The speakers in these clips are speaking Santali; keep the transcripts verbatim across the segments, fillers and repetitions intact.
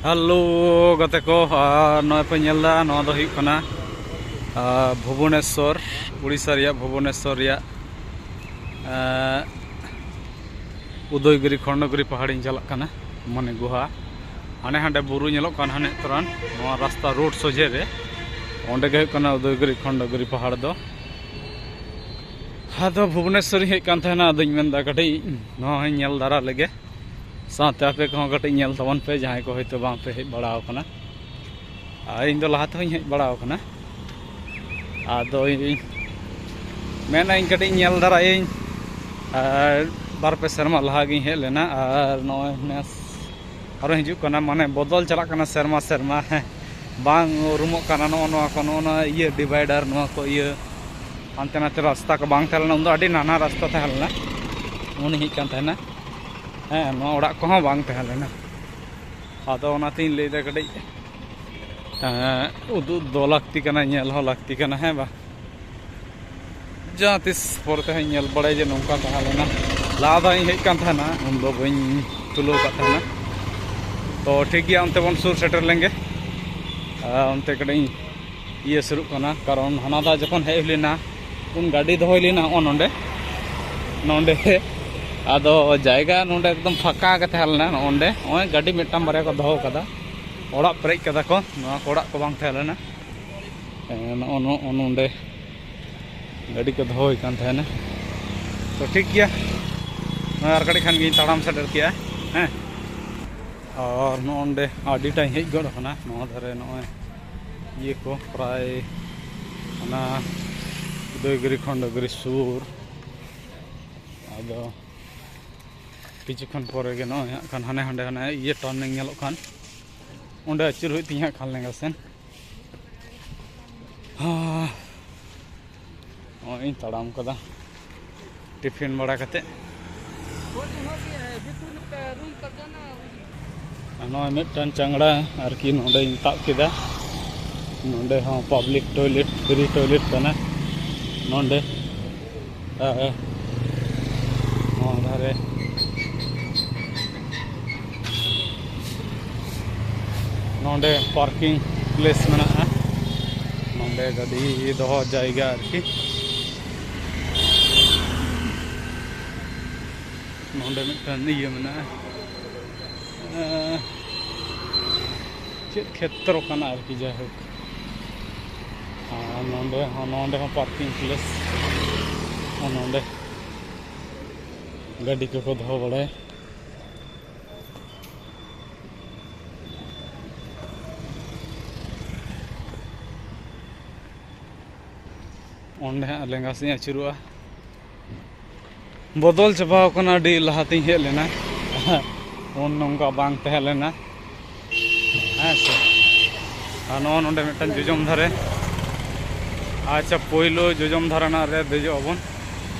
ᱦᱮᱞᱳ ᱜᱟᱛᱮ ᱠᱚ, ᱟᱨ ᱱᱚᱜᱼᱚᱭ ᱯᱮ ᱧᱮᱞ ᱮᱫᱟ, ᱱᱚᱣᱟ ᱫᱚ ᱦᱩᱭᱩᱜ ᱠᱟᱱᱟ, ᱟᱨ, ᱵᱷᱩᱵᱚᱱᱮᱥᱥᱚᱨ, ᱩᱲᱤᱥᱥᱟ ᱨᱮᱭᱟᱜ ᱵᱷᱩᱵᱚᱱᱮᱥᱥᱚᱨ ᱨᱮᱭᱟᱜ, ᱟᱨ, ᱩᱫᱚᱭᱜᱤᱨᱤ ᱠᱷᱚᱱᱰᱚᱜᱤᱨᱤ ᱯᱟᱦᱟᱲᱤᱧ ᱪᱟᱞᱟᱜ ᱠᱟᱱᱟ, ᱢᱟᱱᱮ ᱜᱩᱦᱟ᱾ ᱦᱟᱱᱮ ᱦᱟᱸᱰᱮ ᱵᱩᱨᱩ ᱧᱮᱞᱚᱜ ᱠᱟᱱ ᱦᱟᱱᱮ ᱛᱚᱨᱟᱱ, ᱱᱚᱣᱟ ᱨᱟᱥᱛᱟ ᱨᱳᱰ ᱥᱚᱡᱷᱮ ᱨᱮ, ᱚᱸᱰᱮ ᱜᱮ ᱦᱩᱭᱩᱜ ᱠᱟᱱᱟ ᱩᱫᱚᱭᱜᱤᱨᱤ ᱠᱷᱚᱱᱰᱚᱜᱤᱨᱤ ᱯᱟᱦᱟᱲ ᱫᱚ᱾ ᱟᱫᱚ ᱵᱷᱩᱵᱚᱱᱮᱥᱥᱚᱨ ᱤᱧ ᱦᱮᱡ ᱠᱟᱱ ᱛᱟᱦᱮᱱᱟ, ᱟᱫᱚᱧ ᱢᱮᱱᱫᱟ ᱠᱟᱹᱴᱤᱡ ᱱᱚᱣᱟ ᱦᱚᱸᱧ ᱧᱮᱞ ᱫᱟᱨᱟ ᱞᱮᱜᱮ, ᱥᱟᱶᱛᱮ ᱟᱯᱮ ᱠᱚᱦᱚᱸ ᱠᱟᱹᱴᱤᱡ ᱧᱮᱞ ᱛᱟᱵᱚᱱ ᱯᱮ, ᱡᱟᱦᱟᱸᱭ ᱠᱚ ᱦᱚᱭᱛᱳ ᱵᱟᱝ ᱯᱮ ᱦᱮᱡ ᱵᱟᱲᱟ ᱟᱠᱟᱱᱟ᱾ ᱟᱨ ᱤᱧ ᱫᱚ ᱞᱟᱦᱟ ᱛᱮᱦᱚᱸᱧ ᱦᱮᱡ ᱵᱟᱲᱟ ᱟᱠᱟᱱᱟ, ᱟᱫᱚ ᱤᱧ ᱢᱮᱱᱟ ᱤᱧ ᱠᱟᱹᱴᱤᱡ ᱧᱮᱞ ᱫᱟᱨᱟᱭᱟᱹᱧ, ᱟᱨ ᱵᱟᱨ ᱯᱮ ᱥᱮᱨᱢᱟ ᱞᱟᱦᱟ ᱜᱤᱧ ᱦᱮᱡ ᱞᱮᱱᱟ, ᱟᱨ ᱱᱚᱜᱼᱚᱭ ᱱᱮᱥ ᱟᱨᱚ ᱦᱤᱡᱩᱜ ᱠᱟᱱᱟ, ᱢᱟᱱᱮ ᱵᱚᱫᱚᱞ ᱪᱟᱞᱟᱜ ᱠᱟᱱᱟ ᱥᱮᱨᱢᱟ ᱥᱮᱨᱢᱟ᱾ ᱦᱮᱸ, ᱵᱟᱝ ᱩᱨᱩᱢᱚᱜ ᱠᱟᱱᱟ ᱱᱚᱜᱼᱚ ᱱᱚᱣᱟ ᱠᱚ, ᱱᱚᱜᱼᱚ ᱱᱚᱣᱟ ᱤᱭᱟᱹ ᱰᱤᱵᱟᱭᱰᱟᱨ, ᱱᱚᱣᱟ ᱠᱚ ᱤᱭᱟᱹ ᱦᱟᱱᱛᱮ ᱱᱟᱛᱮ ᱨᱟᱥᱛᱟ ᱠᱚ ᱵᱟᱝ ᱛᱟᱦᱮᱸ ᱞᱮᱱᱟ, ᱩᱱᱫᱚ ᱟᱹᱰᱤ ᱱᱟᱱᱦᱟ ᱨᱟᱥᱛᱟ ᱛᱟᱦᱮᱸ ᱞᱮᱱᱟ, ᱩᱱᱤ ᱦᱮᱡ ᱠᱟᱱ ᱛᱟᱦᱮᱱᱟ᱾ ᱦᱮᱸ, ᱱᱚᱣᱟ ᱚᱲᱟᱜ ᱠᱚᱦᱚᱸ ᱵᱟᱝ ᱛᱟᱦᱮᱸ ᱞᱮᱱᱟ, ᱟᱫᱚ ᱚᱱᱟᱛᱤᱧ ᱞᱟᱹᱭᱫᱟ ᱠᱟᱹᱴᱤᱡ, ᱮᱸ, ᱩᱫᱩᱜ ᱫᱚ ᱞᱟᱹᱠᱛᱤ ᱠᱟᱱᱟ, ᱧᱮᱞ ᱦᱚᱸ ᱞᱟᱹᱠᱛᱤ ᱠᱟᱱᱟ, ᱦᱮᱸ ᱵᱟᱝ? ᱡᱟᱦᱟᱸ ᱛᱤᱥ ᱯᱚᱨᱮ ᱛᱮᱦᱚᱸᱧ ᱧᱮᱞ ᱵᱟᱲᱟᱭᱟ ᱡᱮ ᱱᱚᱝᱠᱟ ᱛᱟᱦᱮᱸ ᱞᱮᱱᱟ᱾ ᱞᱟᱦᱟ ᱫᱷᱟᱣ ᱤᱧ ᱦᱮᱡ ᱠᱟᱱ ᱛᱟᱦᱮᱱᱟ, ᱩᱱᱫᱚ ᱵᱟᱹᱧ ᱛᱩᱞᱟᱹᱣ ᱟᱠᱟᱫ ᱛᱟᱦᱮᱱᱟ᱾ ᱛᱚ ᱴᱷᱤᱠ ᱜᱮᱭᱟ, ᱚᱱᱛᱮ ᱵᱚᱱ ᱥᱩᱨ ᱥᱮᱴᱮᱨ ᱞᱮᱱᱜᱮ᱾ ᱟᱨ ᱚᱱᱛᱮ ᱠᱟᱹᱴᱤᱡ ᱤᱧ ᱤᱭᱟᱹ ᱥᱩᱨᱩᱜ ᱠᱟᱱᱟ, ᱠᱟᱨᱚᱱ ᱦᱟᱱᱟ ᱫᱷᱟᱣ ᱡᱚᱠᱷᱚᱱ ᱦᱮᱡ ᱦᱩᱭ ᱞᱮᱱᱟ, ᱩᱱ ᱜᱟᱹᱰᱤ ᱫᱚᱦᱚᱭ ᱞᱮᱱᱟ ᱦᱚᱸᱜᱼᱚ ᱱᱚᱰᱮ, ᱱᱚᱰᱮ᱾ ᱟᱫᱚ ᱡᱟᱭᱜᱟ ᱱᱚᱰᱮ ᱮᱠᱫᱚᱢ ᱯᱷᱟᱸᱠᱟ ᱜᱮ ᱛᱟᱦᱮᱸ ᱞᱮᱱᱟ᱾ ᱱᱚᱜᱼᱚ ᱱᱚᱰᱮ ᱱᱚᱜᱼᱚᱭ ᱜᱟᱹᱰᱤ ᱢᱤᱫᱴᱟᱝ ᱵᱟᱨᱭᱟ ᱠᱚ ᱫᱚᱦᱚ ᱠᱟᱫᱟ, ᱚᱲᱟᱜ ᱯᱮᱨᱮᱡ ᱠᱟᱫᱟ ᱠᱚ, ᱱᱚᱣᱟ ᱠᱚ ᱚᱲᱟᱜ ᱠᱚ ᱵᱟᱝ ᱛᱟᱦᱮᱸ ᱞᱮᱱᱟ᱾ ᱮᱸ, ᱱᱚᱜᱼᱚ ᱱᱚᱜᱼᱚ ᱱᱚᱰᱮ ᱜᱟᱹᱰᱤ ᱠᱚ ᱫᱚᱦᱚ ᱦᱩᱭ ᱠᱟᱱ ᱛᱟᱦᱮᱱᱟ᱾ ᱛᱚ ᱴᱷᱤᱠ ᱜᱮᱭᱟ, ᱱᱚᱜᱼᱚᱭ ᱟᱨ ᱠᱟᱹᱴᱤᱡ ᱠᱷᱟᱱ ᱜᱤᱧ ᱛᱟᱲᱟᱢ ᱥᱮᱴᱮᱨ ᱠᱮᱜᱼᱟ᱾ ᱦᱮᱸ, ᱟᱨ ᱱᱚᱜᱼᱚ ᱱᱚᱰᱮ ᱟᱹᱰᱤᱴᱟᱧ ᱦᱮᱡ ᱜᱚᱫ ᱟᱠᱟᱱᱟ᱾ ᱱᱚᱣᱟ ᱫᱷᱟᱨᱮ ᱱᱚᱜᱼᱚᱭ ᱤᱭᱟᱹ ᱠᱚ ᱯᱨᱟᱭ ᱚᱱᱟ ᱩᱫᱚᱭᱜᱤᱨᱤ ᱠᱷᱚᱱᱰᱚᱜᱤᱨᱤ ᱥᱩᱨ᱾ ᱟᱫᱚ ᱠᱤᱪᱷᱩ ᱠᱷᱚᱱ ᱯᱚᱨᱮ ᱜᱮ ᱱᱚᱜᱼᱚᱭ ᱦᱟᱸᱜ ᱠᱷᱟᱱ ᱦᱟᱱᱮ ᱦᱟᱸᱰᱮ ᱦᱟᱱᱮ ᱤᱭᱟᱹ ᱴᱟᱨᱱᱤᱝ ᱧᱮᱞᱚᱜ ᱠᱟᱱ, ᱚᱸᱰᱮ ᱟᱹᱪᱩᱨ ᱦᱩᱭᱩᱜ ᱛᱤᱧᱟᱹ ᱦᱟᱸᱜ ᱠᱷᱟᱱ ᱞᱮᱸᱜᱟ ᱥᱮᱱ᱾ ᱦᱟ, ᱱᱚᱜᱼᱚᱭ ᱤᱧ ᱛᱟᱲᱟᱢ ᱠᱟᱫᱟ ᱴᱤᱯᱷᱤᱱ ᱵᱟᱲᱟ ᱠᱟᱛᱮ᱾ ᱱᱚᱜᱼᱚᱭ ᱢᱤᱫᱴᱟᱝ ᱪᱟᱝᱲᱟ ᱟᱨᱠᱤ ᱱᱚᱰᱮᱧ ᱛᱟᱵ ᱠᱮᱫᱟ᱾ ᱱᱚᱰᱮ ᱦᱚᱸ ᱯᱟᱵᱽᱞᱤᱠ ᱴᱚᱭᱞᱮᱴ, ᱯᱷᱨᱤ ᱴᱚᱭᱞᱮᱴ ᱠᱟᱱᱟ ᱱᱚᱰᱮ᱾ ᱟᱨ ᱱᱚᱣᱟ ᱫᱷᱟᱨᱮ ᱱᱚᱰᱮ parking place ᱢᱮᱱᱟᱜᱼᱟ, ᱱᱚᱰᱮ ᱜᱟᱹᱰᱤ ᱫᱚᱦᱚ ᱡᱟᱭᱜᱟ ᱟᱨᱠᱤ᱾ ᱱᱚᱰᱮ ᱢᱤᱫᱴᱟᱝ ᱤᱭᱟᱹ ᱢᱮᱱᱟᱜᱼᱟ, ᱮᱸ, ᱪᱮᱫ ᱠᱷᱮᱛᱨᱚ ᱠᱟᱱᱟ ᱟᱨᱠᱤ, ᱡᱟᱭᱦᱳᱠ᱾ ᱟᱨ ᱱᱚᱰᱮ ᱦᱚᱸ, ᱱᱚᱰᱮ ᱦᱚᱸ parking place, ᱟᱨ ᱱᱚᱰᱮ ᱜᱟᱹᱰᱤ ᱠᱚᱠᱚ ᱫᱚᱦᱚ ᱵᱟᱲᱟᱭᱟ᱾ ᱚᱸᱰᱮ ᱦᱟᱸᱜ ᱞᱮᱸᱜᱟ ᱥᱮᱫ ᱤᱧ ᱟᱹᱪᱩᱨᱚᱜᱼᱟ᱾ ᱵᱚᱫᱚᱞ ᱪᱟᱵᱟᱣ ᱠᱟᱱᱟ, ᱟᱹᱰᱤ ᱞᱟᱦᱟᱛᱤᱧ ᱦᱮᱡ ᱞᱮᱱᱟ᱾ ᱩᱱ ᱱᱚᱝᱠᱟ ᱵᱟᱝ ᱛᱟᱦᱮᱸ ᱞᱮᱱᱟ, ᱦᱮᱸ ᱥᱮ᱾ ᱟᱨ ᱱᱚᱜᱼᱚ ᱱᱚᱰᱮ ᱢᱤᱫᱴᱟᱝ ᱡᱚᱡᱚᱢ ᱫᱷᱟᱨᱮ, ᱟᱪᱪᱷᱟ, ᱯᱳᱭᱞᱳ ᱡᱚᱡᱚᱢ ᱫᱷᱟᱨᱮ ᱨᱮᱱᱟᱜ ᱨᱮ ᱫᱮᱡᱚᱜ ᱟᱵᱚᱱ,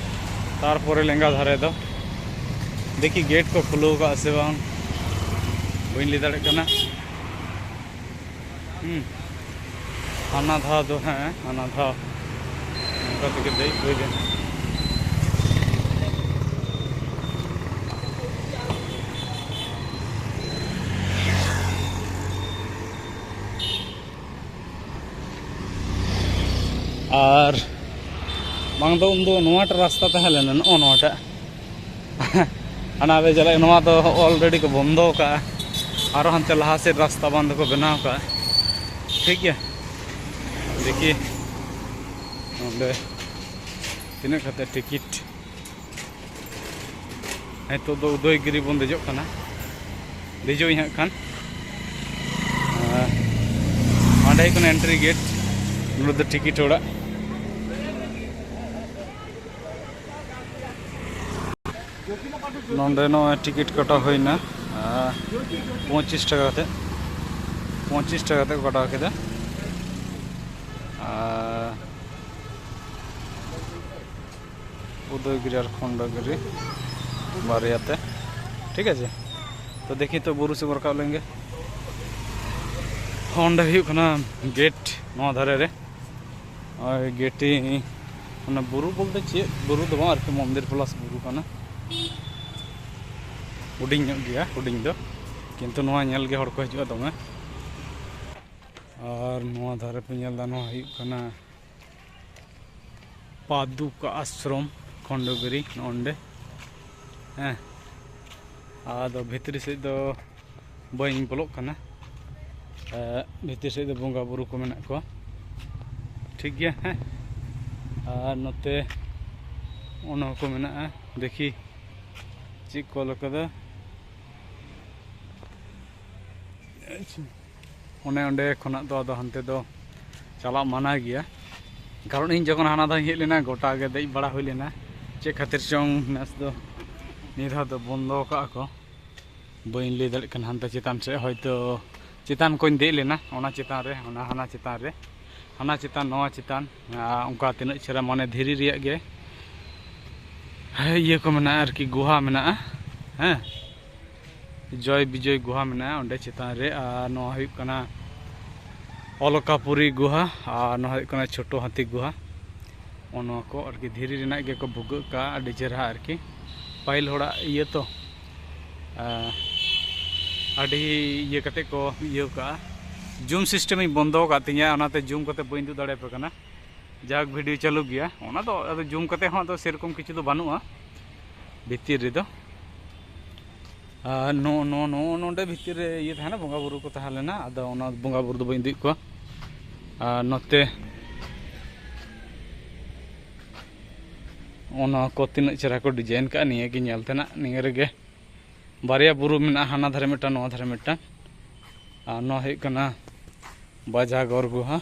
ᱛᱟᱨᱯᱚᱨᱮ ᱞᱮᱸᱜᱟ ᱫᱷᱟᱨᱮ ᱫᱚ᱾ ᱫᱮᱠᱷᱤ ᱜᱮᱴ ᱠᱚ ᱠᱷᱩᱞᱟᱹᱣ ᱠᱟᱜᱼᱟ ᱥᱮ ᱵᱟᱝ, ᱵᱟᱹᱧ ᱞᱟᱹᱭ ᱫᱟᱲᱮᱭᱟᱜ ᱠᱟᱱᱟ᱾ ᱦᱩᱸ᱾ ᱦᱟᱱᱟ ᱫᱷᱟᱣ ᱫᱚ, ᱦᱮᱸ, ᱦᱟᱱᱟ ᱫᱷᱟᱣ ᱱᱚᱝᱠᱟ ᱛᱮᱜᱮ ᱫᱮᱡ ᱦᱩᱭ ᱞᱮᱱᱟ᱾ ᱟᱨ ᱵᱟᱝ ᱫᱚ ᱩᱱᱫᱚ ᱱᱚᱣᱟᱴᱟᱜ ᱨᱟᱥᱛᱟ ᱛᱟᱦᱮᱸ ᱞᱮᱱᱟ, ᱱᱚᱜᱼᱚ ᱱᱚᱣᱟᱴᱟᱜ᱾ ᱦᱟᱱᱟ ᱨᱮ ᱪᱟᱞᱟᱜ, ᱱᱚᱣᱟ ᱫᱚ already ᱠᱚ ᱵᱚᱱᱫᱚ ᱠᱟᱜᱼᱟ᱾ ᱟᱨᱚ ᱦᱟᱱᱛᱮ ᱞᱟᱦᱟ ᱥᱮᱫ ᱨᱟᱥᱛᱟ ᱵᱟᱝ ᱫᱚᱠᱚ ᱵᱮᱱᱟᱣ ᱠᱟᱜᱼᱟ᱾ ᱴᱷᱤᱠ ᱜᱮᱭᱟ, ᱫᱮᱠᱷᱤ ᱱᱚᱰᱮ ᱛᱤᱱᱟᱹᱜ ᱠᱟᱛᱮ ᱴᱤᱠᱤᱴ᱾ ᱱᱤᱛᱚᱜ ᱫᱚ ᱩᱫᱚᱭᱜᱤᱨᱤ ᱵᱚᱱ ᱫᱮᱡᱚᱜ ᱠᱟᱱᱟ, ᱫᱮᱡᱚᱜ ᱤᱧ ᱦᱟᱸᱜ ᱠᱷᱟᱱ᱾ ᱟᱨ ᱚᱸᱰᱮ ᱦᱩᱭᱩᱜ ᱠᱟᱱᱟ entry gate, ᱱᱚᱰᱮ ᱫᱚ ᱴᱤᱠᱤᱴ ᱚᱲᱟᱜ᱾ ᱱᱚᱰᱮ ᱱᱚᱜᱼᱚᱭ ᱴᱤᱠᱤᱴ ᱠᱟᱴᱟᱣ ᱦᱩᱭᱱᱟ, ᱟᱨ ᱯᱚᱸᱪᱤᱥ ᱴᱟᱠᱟ ᱠᱟᱛᱮ, ᱯᱚᱸᱪᱤᱥ ᱴᱟᱠᱟ ᱠᱟᱛᱮ ᱠᱚ ᱠᱟᱴᱟᱣ ᱠᱮᱫᱟ᱾ ᱟᱨ ᱩᱫᱚᱭᱜᱤᱨᱤ ᱟᱨ ᱠᱷᱚᱱᱰᱚᱜᱤᱨᱤ ᱵᱟᱨᱭᱟ ᱛᱮ, ᱴᱷᱤᱠ ᱟᱪᱷᱮ᱾ ᱛᱚ ᱫᱮᱠᱷᱤ ᱛᱚ ᱵᱩᱨᱩ ᱥᱮᱫ ᱵᱚᱱ ᱨᱟᱠᱟᱵ ᱞᱮᱱᱜᱮ᱾ ᱚᱸᱰᱮ ᱦᱩᱭᱩᱜ ᱠᱟᱱᱟ ᱜᱮᱴ ᱱᱚᱣᱟ ᱫᱷᱟᱨᱮ ᱨᱮ᱾ ᱳᱭ ᱜᱮᱴᱤᱝ, ᱚᱱᱟ ᱵᱩᱨᱩ ᱵᱚᱞᱛᱮ ᱪᱮᱫ ᱵᱩᱨᱩ ᱫᱚ ᱵᱟᱝ ᱟᱨᱠᱤ, ᱢᱚᱱᱫᱤᱨ plus ᱵᱩᱨᱩ ᱠᱟᱱᱟ᱾ ᱦᱩᱰᱤᱧ ᱧᱚᱜ ᱜᱮᱭᱟ, ᱦᱩᱰᱤᱧ ᱫᱚ, ᱠᱤᱱᱛᱩ ᱱᱚᱣᱟ ᱧᱮᱞ ᱜᱮ ᱦᱚᱲ ᱠᱚ ᱦᱤᱡᱩᱜᱼᱟ ᱫᱚᱢᱮ᱾ ᱟᱨ ᱱᱚᱣᱟ ᱫᱷᱟᱨᱮ ᱯᱮ ᱧᱮᱞ ᱮᱫᱟ, ᱱᱚᱣᱟ ᱦᱩᱭᱩᱜ ᱠᱟᱱᱟ ᱯᱟᱫᱩᱠᱟ ᱟᱥᱨᱚᱢ ᱠᱷᱚᱱᱰᱚᱜᱤᱨᱤ, ᱱᱚᱸᱰᱮ᱾ ᱦᱮᱸ, ᱟᱫᱚ ᱵᱷᱤᱛᱨᱤ ᱥᱮᱫ ᱫᱚ ᱵᱟᱹᱧ ᱵᱚᱞᱚᱜ ᱠᱟᱱᱟ᱾ ᱮ, ᱵᱷᱤᱛᱤᱨ ᱥᱮᱫ ᱫᱚ ᱵᱚᱸᱜᱟ ᱵᱩᱨᱩ ᱠᱚ ᱢᱮᱱᱟᱜ ᱠᱚᱣᱟ, ᱴᱷᱤᱠ ᱜᱮᱭᱟ᱾ ᱦᱮᱸ, ᱟᱨ ᱱᱚᱛᱮ ᱚᱱᱟ ᱠᱚ ᱢᱮᱱᱟᱜᱼᱟ, ᱫᱮᱠᱷᱤ ᱪᱮᱫ ᱠᱚ ᱚᱞ ᱠᱟᱫᱟ᱾ ᱚᱱᱮ ᱚᱸᱰᱮ ᱠᱷᱚᱱᱟᱜ ᱫᱚ ᱟᱫᱚ ᱦᱟᱱᱛᱮ ᱫᱚ ᱪᱟᱞᱟᱜ ᱢᱟᱱᱟ ᱜᱮᱭᱟ, ᱠᱟᱨᱚᱱ ᱤᱧ ᱡᱚᱠᱷᱚᱱ ᱦᱟᱱᱟ ᱫᱷᱟᱣ ᱤᱧ ᱦᱮᱡ ᱞᱮᱱᱟ, ᱜᱚᱴᱟ ᱜᱮ ᱫᱮᱡ ᱵᱟᱲᱟ ᱦᱩᱭ ᱞᱮᱱᱟ᱾ ᱪᱮᱫ ᱠᱷᱟᱹᱛᱤᱨ ᱪᱚᱝ ᱱᱮᱥ ᱫᱚ, ᱱᱤᱭᱟᱹ ᱫᱷᱟᱣ ᱫᱚ ᱵᱚᱱᱫᱚ ᱠᱟᱜᱼᱟ ᱠᱚ, ᱵᱟᱹᱧ ᱞᱟᱹᱭ ᱫᱟᱲᱮᱭᱟᱜ ᱠᱟᱱᱟ᱾ ᱦᱟᱱᱛᱮ ᱪᱮᱛᱟᱱ ᱥᱮᱫ ᱦᱚᱭᱛᱳ ᱪᱮᱛᱟᱱ ᱠᱚᱧ ᱫᱮᱡ ᱞᱮᱱᱟ, ᱚᱱᱟ ᱪᱮᱛᱟᱱ ᱨᱮ, ᱚᱱᱟ ᱦᱟᱱᱟ ᱪᱮᱛᱟᱱ ᱨᱮ, ᱦᱟᱱᱟ ᱪᱮᱛᱟᱱ, ᱱᱚᱣᱟ ᱪᱮᱛᱟᱱ, ᱟᱨ ᱚᱱᱠᱟ ᱛᱤᱱᱟᱹᱜ ᱪᱮᱦᱨᱟ, ᱢᱟᱱᱮ ᱫᱷᱤᱨᱤ ᱨᱮᱭᱟᱜ ᱜᱮ, ᱦᱮᱸ, ᱤᱭᱟᱹ ᱠᱚ ᱢᱮᱱᱟᱜᱼᱟ ᱟᱨᱠᱤ, ᱜᱩᱦᱟ ᱢᱮᱱᱟᱜᱼᱟ᱾ ᱦᱮᱸ, ᱡᱚᱭ ᱵᱤᱡᱚᱭ ᱜᱩᱦᱟ ᱢᱮᱱᱟᱜᱼᱟ ᱚᱸᱰᱮ ᱪᱮᱛᱟᱱ ᱨᱮ᱾ ᱟᱨ ᱱᱚᱣᱟ ᱦᱩᱭᱩᱜ ᱠᱟᱱᱟ ᱚᱞᱚᱠᱟᱯᱩᱨᱤ ᱜᱩᱦᱟ, ᱟᱨ ᱱᱚᱣᱟ ᱦᱩᱭᱩᱜ ᱠᱟᱱᱟ ᱪᱷᱳᱴᱳ ᱦᱟᱹᱛᱤ ᱜᱩᱦᱟ᱾ ᱱᱚᱜᱼᱚ ᱱᱚᱣᱟ ᱠᱚ ᱟᱨᱠᱤ ᱫᱷᱤᱨᱤ ᱨᱮᱱᱟᱜ ᱜᱮᱠᱚ ᱵᱷᱩᱜᱟᱹᱜ ᱠᱟᱜᱼᱟ, ᱟᱹᱰᱤ ᱪᱮᱦᱨᱟ ᱟᱨᱠᱤ᱾ ᱯᱟᱹᱦᱤᱞ ᱦᱚᱲᱟᱜ ᱤᱭᱟᱹ ᱛᱚ, ᱟᱹᱰᱤ ᱤᱭᱟᱹ ᱠᱟᱛᱮ ᱠᱚ ᱤᱭᱟᱹ ᱠᱟᱜᱼᱟ᱾ ᱡᱩᱢ ᱥᱤᱥᱴᱮᱢ ᱤᱧ ᱵᱚᱱᱫᱚ ᱟᱠᱟᱫ ᱛᱤᱧᱟᱹ, ᱚᱱᱟᱛᱮ ᱡᱩᱢ ᱠᱟᱛᱮ ᱵᱟᱹᱧ ᱩᱫᱩᱜ ᱫᱟᱲᱮᱭᱟᱯᱮ ᱠᱟᱱᱟ᱾ ᱡᱟᱠ, ᱵᱷᱤᱰᱤᱭᱳ ᱪᱟᱹᱞᱩ ᱜᱮᱭᱟ, ᱚᱱᱟ ᱫᱚ ᱟᱫᱚ ᱡᱩᱢ ᱠᱟᱛᱮ ᱦᱚᱸ ᱟᱫᱚ ᱥᱮᱨᱚᱠᱚᱢ ᱠᱤᱪᱷᱩ ᱫᱚ ᱵᱟᱹᱱᱩᱜᱼᱟ ᱵᱷᱤᱛᱤᱨ ᱨᱮᱫᱚ᱾ ᱟᱨ ᱱᱚ-, ᱱᱚ-, ᱱᱚ-, ᱱᱚᱰᱮ ᱵᱷᱤᱛᱤᱨ ᱨᱮ ᱤᱭᱟᱹ ᱛᱟᱦᱮᱱᱟ, ᱵᱚᱸᱜᱟ ᱵᱩᱨᱩ ᱠᱚ ᱛᱟᱦᱮᱸ ᱞᱮᱱᱟ, ᱟᱫᱚ ᱚᱱᱟ ᱵᱚᱸᱜᱟ ᱵᱩᱨᱩ ᱫᱚ ᱵᱟᱹᱧ ᱤᱫᱤᱭᱮᱫ ᱠᱚᱣᱟ᱾ ᱟᱨ ᱱᱚᱛᱮ ᱚᱱᱟ ᱠᱚ ᱛᱤᱱᱟᱹᱜ ᱪᱮᱦᱨᱟ ᱠᱚ ᱰᱤᱡᱟᱭᱤᱱ ᱠᱟᱜᱼᱟ, ᱱᱤᱭᱟᱹ ᱜᱮ ᱧᱮᱞ ᱛᱮᱱᱟᱜ᱾ ᱱᱤᱭᱟᱹ ᱨᱮᱜᱮ ᱵᱟᱨᱭᱟ ᱵᱩᱨᱩ ᱢᱮᱱᱟᱜᱼᱟ, ᱦᱟᱱᱟ ᱫᱷᱟᱨᱮ ᱢᱤᱫᱴᱟᱝ, ᱱᱚᱣᱟ ᱫᱷᱟᱨᱮ ᱢᱤᱫᱴᱟᱝ᱾ ᱟᱨ ᱱᱚᱣᱟ ᱦᱩᱭᱩᱜ ᱠᱟᱱᱟ ᱵᱟᱡᱟᱜᱚᱨ ᱜᱩᱦᱟ᱾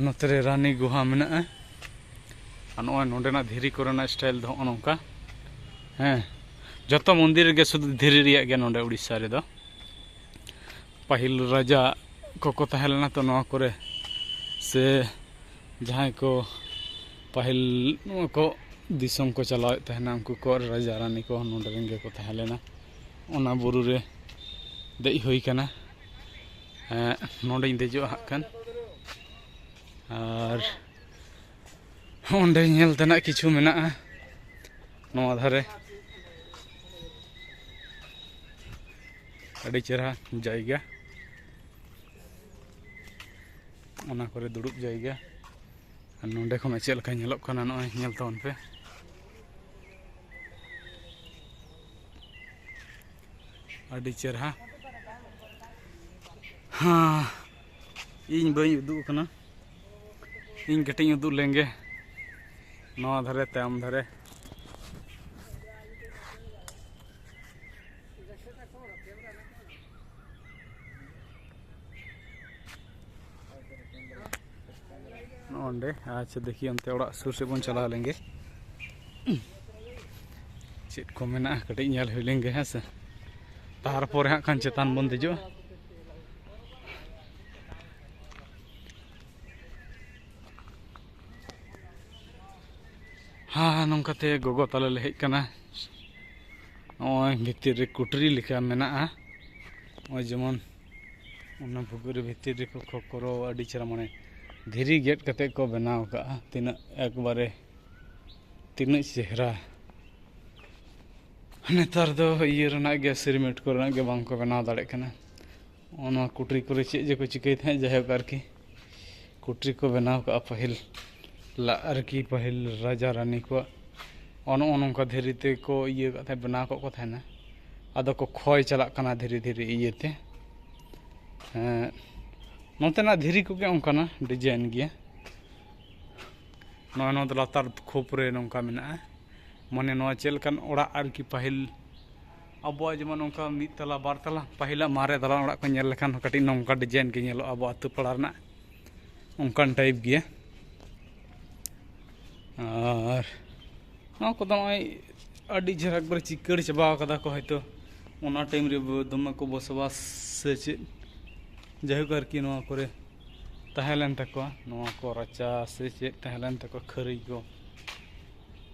ᱱᱚᱛᱮ ᱨᱮ ᱨᱟᱱᱤ ᱜᱩᱦᱟ ᱢᱮᱱᱟᱜᱼᱟ᱾ ᱟᱨ ᱱᱚᱜᱼᱚᱭ ᱱᱚᱸᱰᱮᱱᱟᱜ ᱫᱷᱤᱨᱤ ᱠᱚᱨᱮᱱᱟᱜ ᱥᱴᱟᱭᱤᱞ ᱫᱚ ᱦᱚᱸᱜᱼᱚ ᱱᱚᱝᱠᱟ᱾ ᱦᱮᱸ, ᱡᱚᱛᱚ ᱢᱚᱱᱫᱤᱨ ᱨᱮᱜᱮ ᱥᱩᱫᱷᱩ ᱫᱷᱤᱨᱤ ᱨᱮᱭᱟᱜ ᱜᱮ ᱱᱚᱸᱰᱮ ᱩᱲᱤᱥᱥᱟ ᱨᱮᱫᱚ᱾ ᱯᱟᱹᱦᱤᱞ ᱨᱟᱡᱟ ᱠᱚᱠᱚ ᱛᱟᱦᱮᱸ ᱞᱮᱱᱟ ᱛᱚ ᱱᱚᱣᱟ ᱠᱚᱨᱮ, ᱥᱮ ᱡᱟᱦᱟᱸᱭ ᱠᱚ ᱯᱟᱹᱦᱤᱞ ᱱᱚᱣᱟ ᱠᱚ ᱫᱤᱥᱚᱢ ᱠᱚ ᱪᱟᱞᱟᱣᱮᱫ ᱛᱟᱦᱮᱱᱟ, ᱩᱱᱠᱩ ᱠᱚ ᱨᱟᱡᱟ ᱨᱟᱱᱤ ᱠᱚ ᱱᱚᱰᱮ ᱨᱮᱱ ᱜᱮᱠᱚ ᱛᱟᱦᱮᱸ ᱞᱮᱱᱟ᱾ ᱚᱱᱟ ᱵᱩᱨᱩ ᱨᱮ ᱫᱮᱡ ᱦᱩᱭ ᱠᱟᱱᱟ᱾ ᱮᱸ, ᱱᱚᱰᱮᱧ ᱫᱮᱡᱚᱜᱼᱟ ᱦᱟᱸᱜ ᱠᱷᱟᱱ᱾ ᱟᱨ ᱚᱸᱰᱮ ᱧᱮᱞ ᱛᱮᱱᱟᱜ ᱠᱤᱪᱷᱩ ᱢᱮᱱᱟᱜᱼᱟ ᱱᱚᱣᱟ ᱫᱷᱟᱨᱮ᱾ ᱟᱹᱰᱤ ᱪᱮᱦᱨᱟ ᱡᱟᱭᱜᱟ᱾ ᱚᱱᱟ ᱠᱚᱨᱮ ᱫᱩᱲᱩᱵ ᱡᱟᱭᱜᱟ᱾ ᱟᱨ ᱱᱚᱸᱰᱮ ᱠᱷᱚᱱᱟᱜ ᱪᱮᱫ ᱞᱮᱠᱟ ᱧᱮᱞᱚᱜ ᱠᱟᱱᱟ, ᱱᱚᱜᱼᱚᱭ ᱧᱮᱞ ᱛᱟᱵᱚᱱ ᱯᱮ᱾ ᱟᱹᱰᱤ ᱪᱮᱨᱦᱟ᱾ ᱦᱮᱸ, ᱤᱧ ᱵᱟᱹᱧ ᱩᱫᱩᱜ ᱟᱠᱟᱱᱟ, ᱤᱧ ᱠᱟᱹᱴᱤᱡ ᱤᱧ ᱩᱫᱩᱜ ᱞᱮᱱᱜᱮ ᱱᱚᱣᱟ ᱫᱷᱟᱨᱮ, ᱛᱟᱭᱚᱢ ᱫᱷᱟᱨᱮ᱾ ᱱᱚᱜᱼᱚ ᱱᱚᱸᱰᱮ᱾ ᱟᱪᱪᱷᱟ, ᱫᱮᱠᱷᱤ, ᱚᱱᱛᱮ ᱚᱲᱟᱜ ᱥᱩᱨ ᱥᱮᱫ ᱵᱚᱱ ᱪᱟᱞᱟᱣ ᱞᱮᱱᱜᱮ, ᱪᱮᱫ ᱠᱚ ᱢᱮᱱᱟᱜᱼᱟ ᱠᱟᱹᱴᱤᱡ ᱧᱮᱞ ᱦᱩᱭ ᱞᱮᱱᱜᱮ, ᱦᱮᱸ ᱥᱮ᱾ ᱛᱟᱨᱯᱚᱨᱮ ᱦᱟᱸᱜ ᱠᱷᱟᱱ ᱪᱮᱛᱟᱱ ᱵᱚᱱ ᱫᱮᱡᱚᱜᱼᱟ᱾ ᱦᱮᱸ, ᱱᱚᱝᱠᱟᱛᱮ ᱜᱚᱜᱚ ᱛᱟᱞᱮ ᱞᱮ ᱦᱮᱡ ᱠᱟᱱᱟ᱾ ᱱᱚᱜᱼᱚᱭ ᱵᱷᱤᱛᱤᱨ ᱨᱮ ᱠᱩᱴᱨᱤ ᱞᱮᱠᱟ ᱢᱮᱱᱟᱜᱼᱟ᱾ ᱱᱚᱜᱼᱚᱭ ᱡᱮᱢᱚᱱ ᱚᱱᱟ ᱵᱷᱩᱜᱟᱹᱜ ᱨᱮ ᱵᱷᱤᱛᱤᱨ ᱨᱮᱠᱚ ᱠᱷᱚᱠᱨᱚ, ᱟᱹᱰᱤ ᱪᱮᱦᱨᱟ, ᱢᱟᱱᱮ ᱫᱷᱤᱨᱤ ᱜᱮᱫ ᱠᱟᱛᱮ ᱠᱚ ᱵᱮᱱᱟᱣ ᱠᱟᱜᱼᱟ᱾ ᱛᱤᱱᱟᱹᱜ ᱮᱠᱵᱟᱨᱮ, ᱛᱤᱱᱟᱹᱜ ᱪᱮᱦᱨᱟ᱾ ᱱᱮᱛᱟᱨ ᱫᱚ ᱤᱭᱟᱹ ᱨᱮᱱᱟᱜ ᱜᱮ, ᱥᱤᱨᱢᱮᱱᱴ ᱠᱚᱨᱮᱱᱟᱜ ᱜᱮ ᱵᱟᱝ ᱠᱚ ᱵᱮᱱᱟᱣ ᱫᱟᱲᱮᱭᱟᱜ ᱠᱟᱱᱟ᱾ ᱚᱱᱟ ᱠᱩᱴᱨᱤ ᱠᱚᱨᱮ ᱪᱮᱫ ᱡᱮᱠᱚ ᱪᱤᱠᱟᱹᱭ ᱛᱟᱦᱮᱸᱫ, ᱡᱟᱭᱦᱳᱠ ᱟᱨᱠᱤ, ᱠᱩᱴᱨᱤ ᱠᱚ ᱵᱮᱱᱟᱣ ᱠᱟᱜᱼᱟ ᱯᱟᱹᱦᱤᱞ ᱞᱟᱜ ᱟᱨᱠᱤ, ᱯᱟᱹᱦᱤᱞ ᱨᱟᱡᱟ ᱨᱟᱱᱤ ᱠᱚᱣᱟᱜ᱾ ᱚᱱ-, ᱱᱚᱜᱼᱚ ᱱᱚᱝᱠᱟ ᱫᱷᱤᱨᱤ ᱛᱮᱠᱚ ᱤᱭᱟᱹ ᱠᱟᱜ ᱛᱟᱦᱮᱸᱫ, ᱵᱮᱱᱟᱣ ᱠᱚᱜ ᱠᱚ ᱛᱟᱦᱮᱱᱟ᱾ ᱟᱫᱚ ᱠᱚ ᱠᱷᱚᱭ ᱪᱟᱞᱟᱜ ᱠᱟᱱᱟ ᱫᱷᱤᱨᱮ ᱫᱷᱤᱨᱮ ᱤᱭᱟᱹᱛᱮ᱾ ᱦᱮᱸ, ᱱᱚᱛᱮᱱᱟᱜ ᱫᱷᱤᱨᱤ ᱠᱚᱜᱮ ᱚᱱᱠᱟᱱᱟ, ᱰᱤᱡᱟᱭᱤᱱ ᱜᱮᱭᱟ᱾ ᱱᱚᱜᱼᱚᱭ ᱱᱚᱣᱟ ᱫᱚ ᱞᱟᱛᱟᱨ ᱠᱷᱳᱯ ᱨᱮ ᱱᱚᱝᱠᱟ ᱢᱮᱱᱟᱜᱼᱟ, ᱢᱟᱱᱮ ᱱᱚᱣᱟ ᱪᱮᱫ ᱞᱮᱠᱟᱱ ᱚᱲᱟᱜ ᱟᱨᱠᱤ, ᱯᱟᱹᱦᱤᱞ ᱟᱵᱚᱣᱟᱜ ᱡᱮᱢᱚᱱ ᱱᱚᱝᱠᱟ ᱢᱤᱫ ᱛᱟᱞᱟ, ᱵᱟᱨ ᱛᱟᱞᱟ, ᱯᱟᱹᱦᱤᱞᱟᱜ ᱢᱟᱨᱮ ᱫᱟᱞᱟᱱ ᱚᱲᱟᱜ ᱠᱚ ᱧᱮᱞ ᱞᱮᱠᱷᱟᱱ ᱦᱚᱸ ᱠᱟᱹᱴᱤᱡ ᱱᱚᱝᱠᱟ ᱰᱤᱡᱟᱭᱤᱱ ᱜᱮ ᱧᱮᱞᱚᱜᱼᱟ ᱟᱵᱚ ᱟᱹᱛᱩ ᱯᱟᱲᱟ ᱨᱮᱱᱟᱜ, ᱚᱱᱠᱟᱱ ᱴᱟᱭᱤᱯ ᱜᱮᱭᱟ᱾ ᱟᱨ ᱱᱚᱣᱟ ᱠᱚᱫᱚ ᱱᱚᱜᱼᱚᱭ ᱟᱹᱰᱤ ᱪᱮᱦᱨᱟ ᱮᱠᱵᱟᱨᱮ ᱪᱤᱠᱟᱹᱲ ᱪᱟᱵᱟ ᱠᱟᱫᱟ ᱠᱚ, ᱦᱚᱭᱛᱳ ᱚᱱᱟ ᱴᱟᱭᱤᱢ ᱨᱮ ᱫᱚᱢᱮ ᱠᱚ ᱵᱚᱥᱚᱵᱟᱥ ᱥᱮ ᱪᱮᱫ, ᱡᱟᱭᱦᱳᱠ ᱟᱨᱠᱤ, ᱱᱚᱣᱟ ᱠᱚᱨᱮ ᱛᱟᱦᱮᱸ ᱞᱮᱱ ᱛᱟᱠᱚᱣᱟ, ᱱᱚᱣᱟ ᱠᱚ ᱨᱟᱪᱟ ᱥᱮ ᱪᱮᱫ ᱛᱟᱦᱮᱸ ᱞᱮᱱ ᱛᱟᱠᱚᱣᱟ, ᱠᱷᱟᱹᱨᱟᱹᱭ ᱠᱚ᱾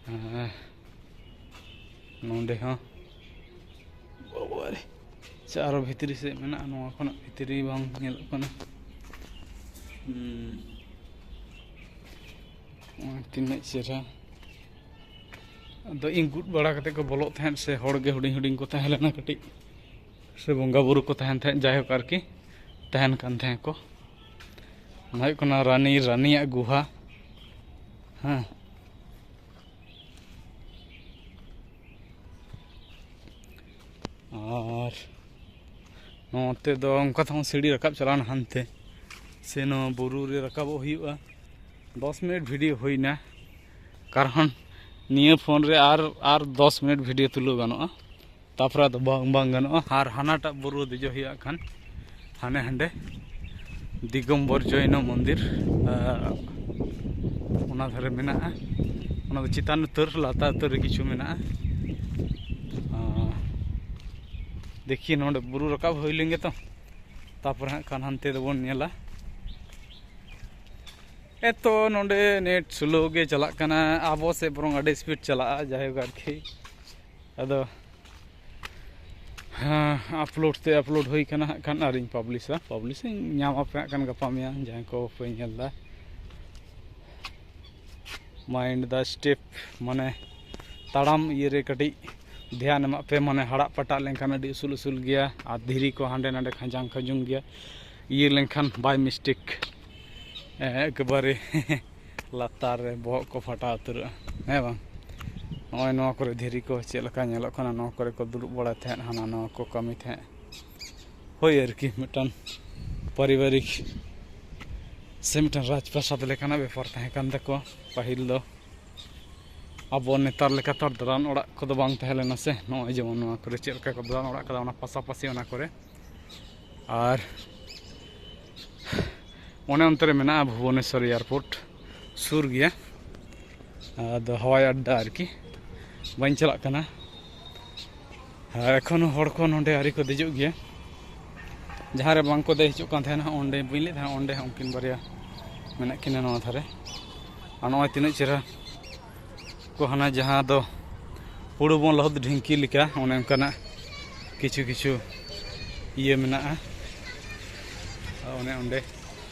ᱦᱮᱸ, ᱱᱚᱰᱮ ᱦᱚᱸ, ᱵᱟᱵᱟᱨᱮ, ᱥᱮ ᱟᱨᱚ ᱵᱷᱤᱛᱨᱤ ᱥᱮᱫ ᱢᱮᱱᱟᱜᱼᱟ, ᱱᱚᱣᱟ ᱠᱷᱚᱱᱟᱜ ᱵᱷᱤᱛᱨᱤ ᱵᱟᱝ ᱧᱮᱞᱚᱜ ᱠᱟᱱᱟ᱾ ᱦᱩᱸ, ᱛᱤᱱᱟᱹᱜ ᱪᱮᱦᱨᱟ᱾ ᱟᱫᱚ ᱤᱧ ᱜᱩᱫ ᱵᱟᱲᱟ ᱠᱟᱛᱮ ᱠᱚ ᱵᱚᱞᱚᱜ ᱛᱟᱦᱮᱸᱫ, ᱥᱮ ᱦᱚᱲ ᱜᱮ ᱦᱩᱰᱤᱧ ᱦᱩᱰᱤᱧ ᱠᱚ ᱛᱟᱦᱮᱸ ᱞᱮᱱᱟ ᱠᱟᱹᱴᱤᱡ, ᱥᱮ ᱵᱚᱸᱜᱟ ᱵᱩᱨᱩ ᱠᱚ ᱛᱟᱦᱮᱱ ᱛᱟᱦᱮᱸᱫ, ᱡᱟᱭᱦᱳᱠ ᱟᱨᱠᱤ, ᱛᱟᱦᱮᱱ ᱠᱟᱱ ᱛᱟᱦᱮᱸᱫ ᱠᱚ᱾ ᱦᱩᱭᱩᱜ ᱠᱟᱱᱟ ᱨᱟᱱᱤ, ᱨᱟᱱᱤᱭᱟᱜ ᱜᱩᱦᱟ᱾ ᱦᱮᱸ, ᱟᱨ ᱱᱚᱛᱮ ᱫᱚ ᱚᱱᱠᱟ ᱛᱮᱦᱚᱸ ᱥᱤᱲᱤ ᱨᱟᱠᱟᱵ ᱪᱟᱞᱟᱣᱱᱟ ᱦᱟᱱᱛᱮ, ᱥᱮ ᱱᱚᱣᱟ ᱵᱩᱨᱩ ᱨᱮ ᱨᱟᱠᱟᱵᱚᱜ ᱦᱩᱭᱩᱜᱼᱟ᱾ ᱫᱚᱥ ᱢᱤᱱᱤᱴ ᱵᱷᱤᱰᱤᱭᱳ ᱦᱩᱭᱱᱟ, ᱠᱟᱨᱚᱱ ᱱᱤᱭᱟᱹ ᱯᱷᱳᱱ ᱨᱮ ᱟᱨ, ᱟᱨ ᱫᱚᱥ ᱢᱤᱱᱤᱴ ᱵᱷᱤᱰᱤᱭᱳ ᱛᱩᱞᱟᱹᱣ ᱜᱟᱱᱚᱜᱼᱟ, ᱛᱟᱨᱯᱚᱨᱮ ᱟᱫᱚ ᱵᱟᱝ, ᱵᱟᱝ ᱜᱟᱱᱚᱜᱼᱟ᱾ ᱟᱨ ᱦᱟᱱᱟᱴᱟᱜ ᱵᱩᱨᱩ ᱫᱮᱡᱚᱜ ᱦᱩᱭᱩᱜᱼᱟ ᱠᱷᱟᱱ, ᱦᱟᱱᱮ ᱦᱟᱸᱰᱮ ᱫᱤᱜᱚᱢᱵᱚᱨ ᱡᱚᱭᱱᱚ ᱢᱚᱱᱫᱤᱨ, ᱟᱸ, ᱚᱱᱟ ᱫᱷᱟᱨᱮ ᱢᱮᱱᱟᱜᱼᱟ᱾ ᱚᱱᱟ ᱫᱚ ᱪᱮᱛᱟᱱ ᱩᱛᱟᱹᱨ, ᱞᱟᱛᱟᱨ ᱩᱛᱟᱹᱨ ᱨᱮ ᱠᱤᱪᱷᱩ ᱢᱮᱱᱟᱜᱼᱟ᱾ ᱟᱸ, ᱫᱮᱠᱷᱤ, ᱱᱚᱰᱮ ᱵᱩᱨᱩ ᱨᱟᱠᱟᱵ ᱦᱩᱭ ᱞᱮᱱ ᱜᱮᱛᱚ, ᱛᱟᱨᱯᱚᱨᱮ ᱦᱟᱸᱜ ᱠᱷᱟᱱ ᱦᱟᱱᱛᱮ ᱫᱚᱵᱚᱱ ᱧᱮᱞᱟ᱾ ᱮᱛᱚ ᱱᱚᱰᱮ ᱱᱮᱴ ᱥᱞᱳ ᱜᱮ ᱪᱟᱞᱟᱜ ᱠᱟᱱᱟ, ᱟᱵᱚ ᱥᱮᱫ ᱵᱚᱨᱚᱝ ᱟᱹᱰᱤ ᱥᱯᱤᱰ ᱪᱟᱞᱟᱜᱼᱟ᱾ ᱡᱟᱭᱦᱳᱠ ᱟᱨᱠᱤ, ᱟᱫᱚ ᱦᱮᱸ, ᱟᱯᱞᱳᱰ ᱛᱮ ᱟᱯᱞᱳᱰ ᱦᱩᱭ ᱠᱟᱱᱟ ᱦᱟᱸᱜ ᱠᱷᱟᱱ, ᱟᱨᱤᱧ ᱯᱟᱵᱽᱞᱤᱥᱟ᱾ ᱯᱟᱵᱽᱞᱤᱥᱤᱧ ᱧᱟᱢ ᱟᱯᱮ ᱦᱟᱸᱜ ᱠᱷᱟᱱ ᱜᱟᱯᱟ ᱢᱮᱭᱟᱝ, ᱡᱟᱦᱟᱸᱭ ᱠᱚ ᱯᱮ ᱧᱮᱞ ᱮᱫᱟ᱾ ᱢᱟᱭᱤᱱᱰ ᱫᱟ ᱥᱴᱮᱯ, ᱢᱟᱱᱮ ᱛᱟᱲᱟᱢ ᱤᱭᱟᱹ ᱨᱮ ᱠᱟᱹᱴᱤᱡ ᱫᱷᱮᱭᱟᱱ ᱮᱢᱟᱜ ᱯᱮ, ᱢᱟᱱᱮ ᱦᱟᱲᱟᱜ ᱯᱟᱴᱟᱜ ᱞᱮᱱᱠᱷᱟᱱ ᱟᱹᱰᱤ ᱩᱥᱩᱞ ᱩᱥᱩᱞ ᱜᱮᱭᱟ, ᱟᱨ ᱫᱷᱤᱨᱤ ᱠᱚ ᱦᱟᱸᱰᱮ ᱱᱟᱰᱮ ᱠᱷᱟᱸᱡᱟᱝ ᱠᱷᱟᱸᱡᱩᱝ ᱜᱮᱭᱟ᱾ ᱤᱭᱟᱹ ᱞᱮᱱᱠᱷᱟᱱ by mistake ᱮᱠᱮᱵᱟᱨᱮ ᱞᱟᱛᱟᱨ ᱨᱮ ᱵᱚᱦᱚᱜ ᱠᱚ ᱯᱷᱟᱴᱟᱣ ᱩᱛᱟᱹᱨᱚᱜᱼᱟ, ᱦᱮᱸ ᱵᱟᱝ? ᱱᱚᱜᱼᱚᱭ ᱱᱚᱣᱟ ᱠᱚᱨᱮ ᱫᱷᱤᱨᱤ ᱠᱚ ᱪᱮᱫ ᱞᱮᱠᱟ ᱧᱮᱞᱚᱜ ᱠᱟᱱᱟ, ᱱᱚᱣᱟ ᱠᱚᱨᱮ ᱠᱚ ᱫᱩᱲᱩᱵ ᱵᱟᱲᱟᱭ ᱛᱟᱦᱮᱸᱫ, ᱦᱟᱱᱟ ᱱᱚᱣᱟ ᱠᱚ ᱠᱟᱹᱢᱤ ᱛᱟᱦᱮᱸᱫ᱾ ᱦᱳᱭ ᱟᱨᱠᱤ, ᱢᱤᱫᱴᱟᱝ ᱯᱟᱨᱤᱵᱟᱨᱤᱠ ᱥᱮ ᱢᱤᱫᱴᱟᱝ ᱨᱟᱡᱽ ᱯᱨᱟᱥᱟᱫᱽ ᱞᱮᱠᱟᱱᱟᱜ ᱵᱮᱯᱟᱨ ᱛᱟᱦᱮᱸ ᱠᱟᱱ ᱛᱟᱠᱚᱣᱟ ᱯᱟᱹᱦᱤᱞ ᱫᱚ᱾ ᱟᱵᱚ ᱱᱮᱛᱟᱨ ᱞᱮᱠᱟ ᱛᱚ ᱟᱨ ᱫᱟᱞᱟᱱ ᱚᱲᱟᱜ ᱠᱚᱫᱚ ᱵᱟᱝ ᱛᱟᱦᱮᱸ ᱞᱮᱱᱟ ᱥᱮ᱾ ᱱᱚᱜᱼᱚᱭ ᱡᱮᱢᱚᱱ ᱱᱚᱣᱟ ᱠᱚᱨᱮ ᱪᱮᱫ ᱞᱮᱠᱟ ᱠᱚ ᱫᱟᱞᱟᱱ ᱚᱲᱟᱜ ᱠᱟᱫᱟ, ᱚᱱᱟ ᱯᱟᱥᱟᱯᱟᱥᱤ ᱚᱱᱟ ᱠᱚᱨᱮ᱾ ᱟᱨ ᱚᱱᱮ ᱚᱱᱛᱮ ᱨᱮ ᱢᱮᱱᱟᱜᱼᱟ ᱵᱷᱩᱵᱚᱱᱮᱥᱥᱚᱨ ᱮᱭᱟᱨᱯᱳᱨᱴ, ᱥᱩᱨ ᱜᱮᱭᱟ᱾ ᱟᱫᱚ ᱦᱟᱣᱟᱭ ᱟᱰᱰᱟ ᱟᱨᱠᱤ, ᱵᱟᱹᱧ ᱪᱟᱞᱟᱜ ᱠᱟᱱᱟ᱾ ᱟᱨ ᱮᱠᱷᱚᱱᱳ ᱦᱚᱲ ᱠᱚ ᱱᱚᱸᱰᱮ ᱟᱹᱣᱨᱤ ᱠᱚ ᱫᱮᱡᱚᱜ ᱜᱮᱭᱟ᱾ ᱡᱟᱦᱟᱸ ᱨᱮ ᱵᱟᱝ ᱠᱚ ᱫᱮᱡ ᱦᱚᱪᱚᱜ ᱠᱟᱱ ᱛᱟᱦᱮᱱᱟ, ᱚᱸᱰᱮ ᱵᱟᱹᱧ ᱞᱟᱹᱭᱮᱫ ᱛᱟᱦᱮᱱᱟ, ᱚᱸᱰᱮ ᱦᱚᱸ ᱩᱱᱠᱤᱱ ᱵᱟᱨᱭᱟ ᱢᱮᱱᱟᱜ ᱠᱤᱱᱟ ᱱᱚᱣᱟ ᱫᱷᱟᱨᱮ᱾ ᱟᱨ ᱱᱚᱜᱼᱚᱭ ᱛᱤᱱᱟᱹᱜ ᱪᱮᱦᱨᱟ ᱠᱚ ᱦᱟᱱᱟ ᱡᱟᱦᱟᱸ ᱫᱚ ᱦᱩᱲᱩ ᱵᱚᱱ ᱞᱚᱦᱚᱫ ᱰᱷᱤᱝᱠᱤ ᱞᱮᱠᱟ, ᱚᱱᱮ ᱚᱱᱠᱟᱱᱟᱜ ᱠᱤᱪᱷᱩ ᱠᱤᱪᱷᱩ ᱤᱭᱟᱹ ᱢᱮᱱᱟᱜᱼᱟ᱾ ᱚᱱᱮ ᱚᱸᱰᱮ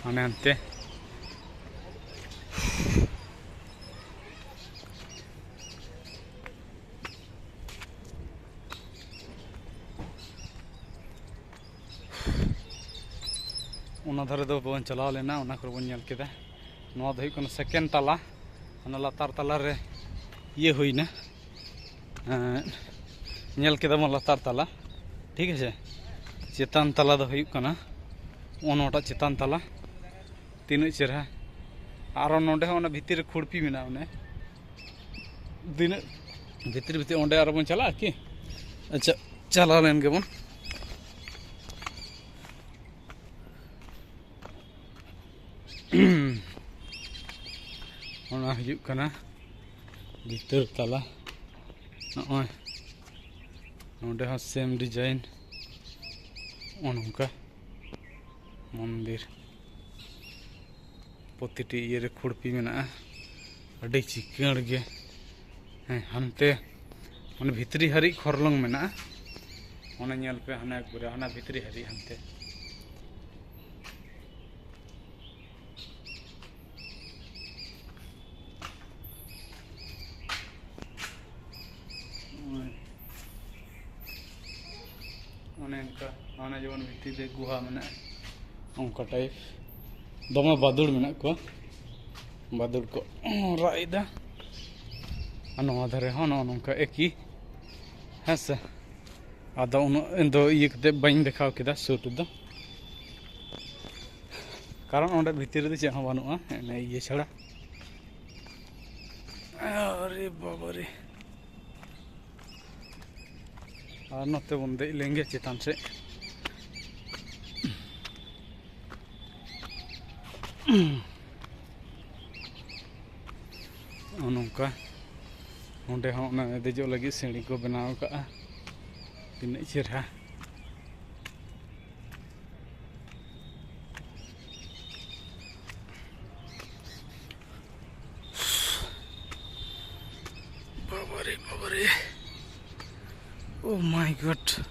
ᱦᱟᱱᱮ ᱦᱟᱱᱛᱮ ᱚᱱᱟ ᱫᱷᱟᱨᱮ ᱫᱚ ᱵᱚᱱ ᱪᱟᱞᱟᱣ ᱞᱮᱱᱟ, ᱚᱱᱟ ᱠᱚᱨᱮ ᱵᱚᱱ ᱧᱮᱞ ᱠᱮᱫᱟ᱾ ᱱᱚᱣᱟ ᱫᱚ ᱦᱩᱭᱩᱜ ᱠᱟᱱᱟ ᱥᱮᱠᱮᱱᱰ ᱛᱟᱞᱟ, ᱚᱱᱟ ᱞᱟᱛᱟᱨ ᱛᱟᱞᱟ ᱨᱮ ᱤᱭᱟᱹ ᱦᱩᱭᱱᱟ᱾ ᱮᱸ, ᱧᱮᱞ ᱠᱮᱫᱟ ᱵᱚᱱ ᱞᱟᱛᱟᱨ ᱛᱟᱞᱟ, ᱴᱷᱤᱠ ᱟᱪᱷᱮ᱾ ᱪᱮᱛᱟᱱ ᱛᱟᱞᱟ ᱫᱚ ᱦᱩᱭᱩᱜ ᱠᱟᱱᱟ ᱚᱱᱟᱴᱟᱜ ᱪᱮᱛᱟᱱ ᱛᱟᱞᱟ, ᱛᱤᱱᱟᱹᱜ ᱪᱮᱨᱦᱟ᱾ ᱟᱨᱚ ᱱᱚᱰᱮ ᱦᱚᱸ ᱚᱱᱟ ᱵᱷᱤᱛᱤᱨ ᱨᱮ ᱠᱷᱩᱲᱯᱤ ᱢᱮᱱᱟᱜᱼᱟ, ᱚᱱᱮ ᱛᱤᱱᱟᱹᱜ ᱵᱷᱤᱛᱤᱨ ᱵᱷᱤᱛᱤᱨ᱾ ᱚᱸᱰᱮ ᱟᱨᱚ ᱵᱚᱱ ᱪᱟᱞᱟᱜᱼᱟ ᱠᱤ? ᱟᱪᱪᱷᱟ, ᱪᱟᱞᱟᱣ ᱞᱮᱱ ᱜᱮᱵᱚᱱ᱾ ᱚᱱᱟ ᱦᱩᱭᱩᱜ ᱠᱟᱱᱟ ᱵᱷᱤᱛᱟᱹᱨ ᱛᱟᱞᱟ᱾ ᱱᱚᱜᱼᱚᱭ ᱱᱚᱸᱰᱮ ᱦᱚᱸ ᱥᱮᱢ ᱰᱤᱡᱟᱭᱤᱱ, ᱱᱚᱜᱼᱚ ᱱᱚᱝᱠᱟ ᱢᱚᱱᱫᱤᱨ᱾ ᱯᱨᱚᱛᱤᱴᱤ ᱤᱭᱟᱹᱨᱮ ᱠᱷᱩᱲᱯᱤ ᱢᱮᱱᱟᱜᱼᱟ, ᱟᱹᱰᱤ ᱪᱤᱠᱟᱹᱬ ᱜᱮ᱾ ᱦᱮᱸ, ᱦᱟᱱᱛᱮ ᱢᱟᱱᱮ ᱵᱷᱤᱛᱨᱤ ᱦᱟᱹᱨᱤᱡ ᱠᱷᱚᱨᱞᱚᱝ ᱢᱮᱱᱟᱜᱼᱟ᱾ ᱚᱱᱟ ᱧᱮᱞ ᱯᱮ, ᱦᱟᱱᱟ ᱮᱠᱵᱟᱨᱮ ᱦᱟᱱᱟ ᱵᱷᱤᱛᱨᱤ ᱦᱟᱹᱨᱤᱡ ᱦᱟᱱᱛᱮ᱾ ᱚᱱᱮ ᱚᱱᱠᱟ, ᱚᱱᱮ ᱡᱮᱢᱚᱱ ᱵᱷᱤᱛᱤᱨ ᱨᱮ ᱜᱩᱦᱟ ᱢᱮᱱᱟᱜᱼᱟ, ᱚᱱᱠᱟ ᱴᱟᱭᱤᱯ᱾ ᱫᱚᱢᱮ ᱵᱟᱫᱩᱲ ᱢᱮᱱᱟᱜ ᱠᱚᱣᱟ, ᱵᱟᱫᱩᱲ ᱠᱚ ᱨᱟᱜ ᱮᱫᱟ᱾ ᱟᱨ ᱱᱚᱣᱟ ᱫᱷᱟᱨᱮ ᱦᱚᱸ ᱱᱚᱜᱼᱚ ᱱᱚᱝᱠᱟ ᱮᱠᱤ, ᱦᱮᱸ ᱥᱮ᱾ ᱟᱫᱚ ᱩᱱᱟᱹᱜ ᱫᱚ ᱤᱭᱟᱹ ᱠᱟᱛᱮ ᱵᱟᱹᱧ ᱫᱮᱠᱷᱟᱣ ᱠᱮᱫᱟ ᱥᱩᱨ ᱨᱮᱫᱚ, ᱠᱟᱨᱚᱱ ᱚᱸᱰᱮ ᱵᱷᱤᱛᱤᱨ ᱨᱮᱫᱚ ᱪᱮᱫ ᱦᱚᱸ ᱵᱟᱹᱱᱩᱜᱼᱟ, ᱮᱱᱮ ᱤᱭᱟᱹ ᱪᱷᱟᱲᱟ᱾ ᱟᱨᱮ ᱵᱟᱵᱟ ᱨᱮ! ᱟᱨ ᱱᱚᱛᱮ ᱵᱚᱱ ᱫᱮᱡ ᱞᱮᱱ ᱜᱮ ᱪᱮᱛᱟᱱ ᱥᱮᱫ᱾ ᱱᱚᱜᱼᱚ ᱱᱚᱝᱠᱟ ᱚᱸᱰᱮ ᱦᱚᱸ ᱚᱱᱟ ᱫᱮᱡᱚᱜ ᱞᱟᱹᱜᱤᱫ ᱥᱤᱸᱲᱤ ᱠᱚ ᱵᱮᱱᱟᱣ ᱟᱠᱟᱫᱼᱟ᱾ ᱛᱤᱱᱟᱹᱜ ᱪᱮᱦᱨᱟ! ᱵᱟᱵᱟᱨᱮ, ᱵᱟᱵᱟᱨᱮ! Oh my God!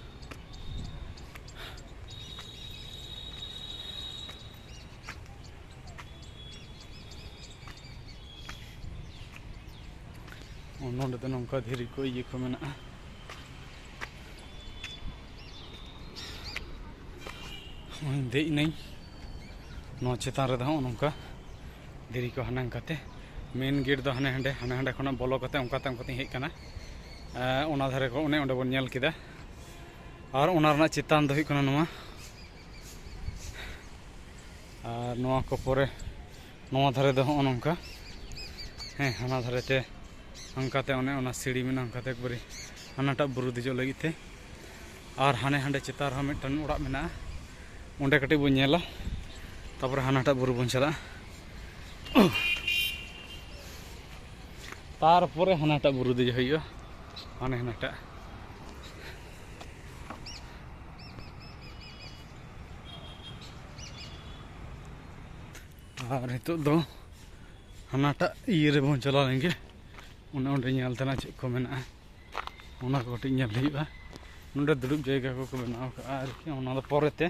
ᱱᱚᱸᱰᱮ ᱫᱚ ᱱᱚᱝᱠᱟ ᱫᱷᱤᱨᱤ ᱠᱚ, ᱤᱭᱟᱹ ᱠᱚ ᱢᱮᱱᱟᱜᱼᱟ᱾ ᱱᱚᱜᱼᱚᱭ ᱫᱮᱡ ᱮᱱᱟᱹᱧ᱾ ᱱᱚᱣᱟ ᱪᱮᱛᱟᱱ ᱨᱮᱫᱚ ᱦᱚᱸᱜᱼᱚ ᱱᱚᱝᱠᱟ ᱫᱷᱤᱨᱤ ᱠᱚ ᱦᱟᱱᱮ ᱚᱱᱠᱟᱛᱮ, ᱢᱮᱱ ᱜᱮᱴ ᱫᱚ ᱦᱟᱱᱮ ᱦᱟᱸᱰᱮ, ᱦᱟᱱᱮ ᱦᱟᱸᱰᱮ ᱠᱷᱚᱱᱟᱜ ᱵᱚᱞᱚ ᱠᱟᱛᱮ ᱚᱱᱠᱟᱛᱮ ᱚᱱᱠᱟᱛᱮᱧ ᱦᱮᱡ ᱠᱟᱱᱟ᱾ ᱮᱸ, ᱚᱱᱟ ᱫᱷᱟᱨᱮ ᱠᱚ ᱚᱱᱮ ᱚᱸᱰᱮ ᱵᱚᱱ ᱧᱮᱞ ᱠᱮᱫᱟ, ᱟᱨ ᱚᱱᱟ ᱨᱮᱱᱟᱜ ᱪᱮᱛᱟᱱ ᱫᱚ ᱦᱩᱭᱩᱜ ᱠᱟᱱᱟ ᱱᱚᱣᱟ᱾ ᱟᱨ ᱱᱚᱣᱟ ᱠᱚ ᱯᱚᱨᱮ ᱱᱚᱣᱟ ᱫᱷᱟᱨᱮ ᱫᱚ ᱦᱚᱸᱜᱼᱚ ᱱᱚᱝᱠᱟ, ᱦᱮᱸ, ᱦᱟᱱᱟ ᱫᱷᱟᱨᱮ ᱛᱮ ᱦᱟᱱᱠᱟᱛᱮ ᱚᱱᱮ ᱚᱱᱟ ᱥᱤᱲᱤ ᱢᱮᱱᱟᱜᱼᱟ, ᱦᱟᱱᱠᱟᱛᱮ ᱮᱠᱵᱟᱨᱮ ᱦᱟᱱᱟᱴᱟᱜ ᱵᱩᱨᱩ ᱫᱮᱡᱚᱜ ᱞᱟᱹᱜᱤᱫ ᱛᱮ᱾ ᱟᱨ ᱦᱟᱱᱮ ᱦᱟᱸᱰᱮ ᱪᱮᱛᱟᱱ ᱨᱮᱦᱚᱸ ᱢᱤᱫᱴᱟᱝ ᱚᱲᱟᱜ ᱢᱮᱱᱟᱜᱼᱟ, ᱚᱸᱰᱮ ᱠᱟᱹᱴᱤᱡ ᱵᱚᱱ ᱧᱮᱞᱟ, ᱛᱟᱯᱚᱨᱮ ᱦᱟᱱᱟᱴᱟᱜ ᱵᱩᱨᱩ ᱵᱚᱱ ᱪᱟᱞᱟᱜᱼᱟ᱾ ᱛᱟᱨᱯᱚᱨᱮ ᱦᱟᱱᱟᱴᱟᱜ ᱵᱩᱨᱩ ᱫᱮᱡᱚᱜ ᱦᱩᱭᱩᱜᱼᱟ, ᱦᱟᱱᱮ ᱦᱟᱱᱟᱴᱟᱜ᱾ ᱟᱨ ᱱᱤᱛᱚᱜ ᱫᱚ ᱦᱟᱱᱟᱴᱟᱜ ᱤᱭᱟᱹ ᱨᱮᱵᱚᱱ ᱪᱟᱞᱟᱣ ᱞᱮᱱᱜᱮ, ᱚᱱᱮ ᱚᱸᱰᱮ ᱧᱮᱞ ᱛᱮᱱᱟᱜ ᱪᱮᱫ ᱠᱚ ᱢᱮᱱᱟᱜᱼᱟ, ᱚᱱᱟ ᱠᱚ ᱠᱟᱹᱴᱤᱡ ᱧᱮᱞ ᱦᱩᱭᱩᱜᱼᱟ᱾ ᱱᱚᱸᱰᱮ ᱫᱩᱲᱩᱵ ᱡᱟᱭᱜᱟ ᱠᱚᱠᱚ ᱵᱮᱱᱟᱣ ᱠᱟᱜᱼᱟ ᱟᱨᱠᱤ, ᱚᱱᱟ ᱫᱚ ᱯᱚᱨᱮᱛᱮ᱾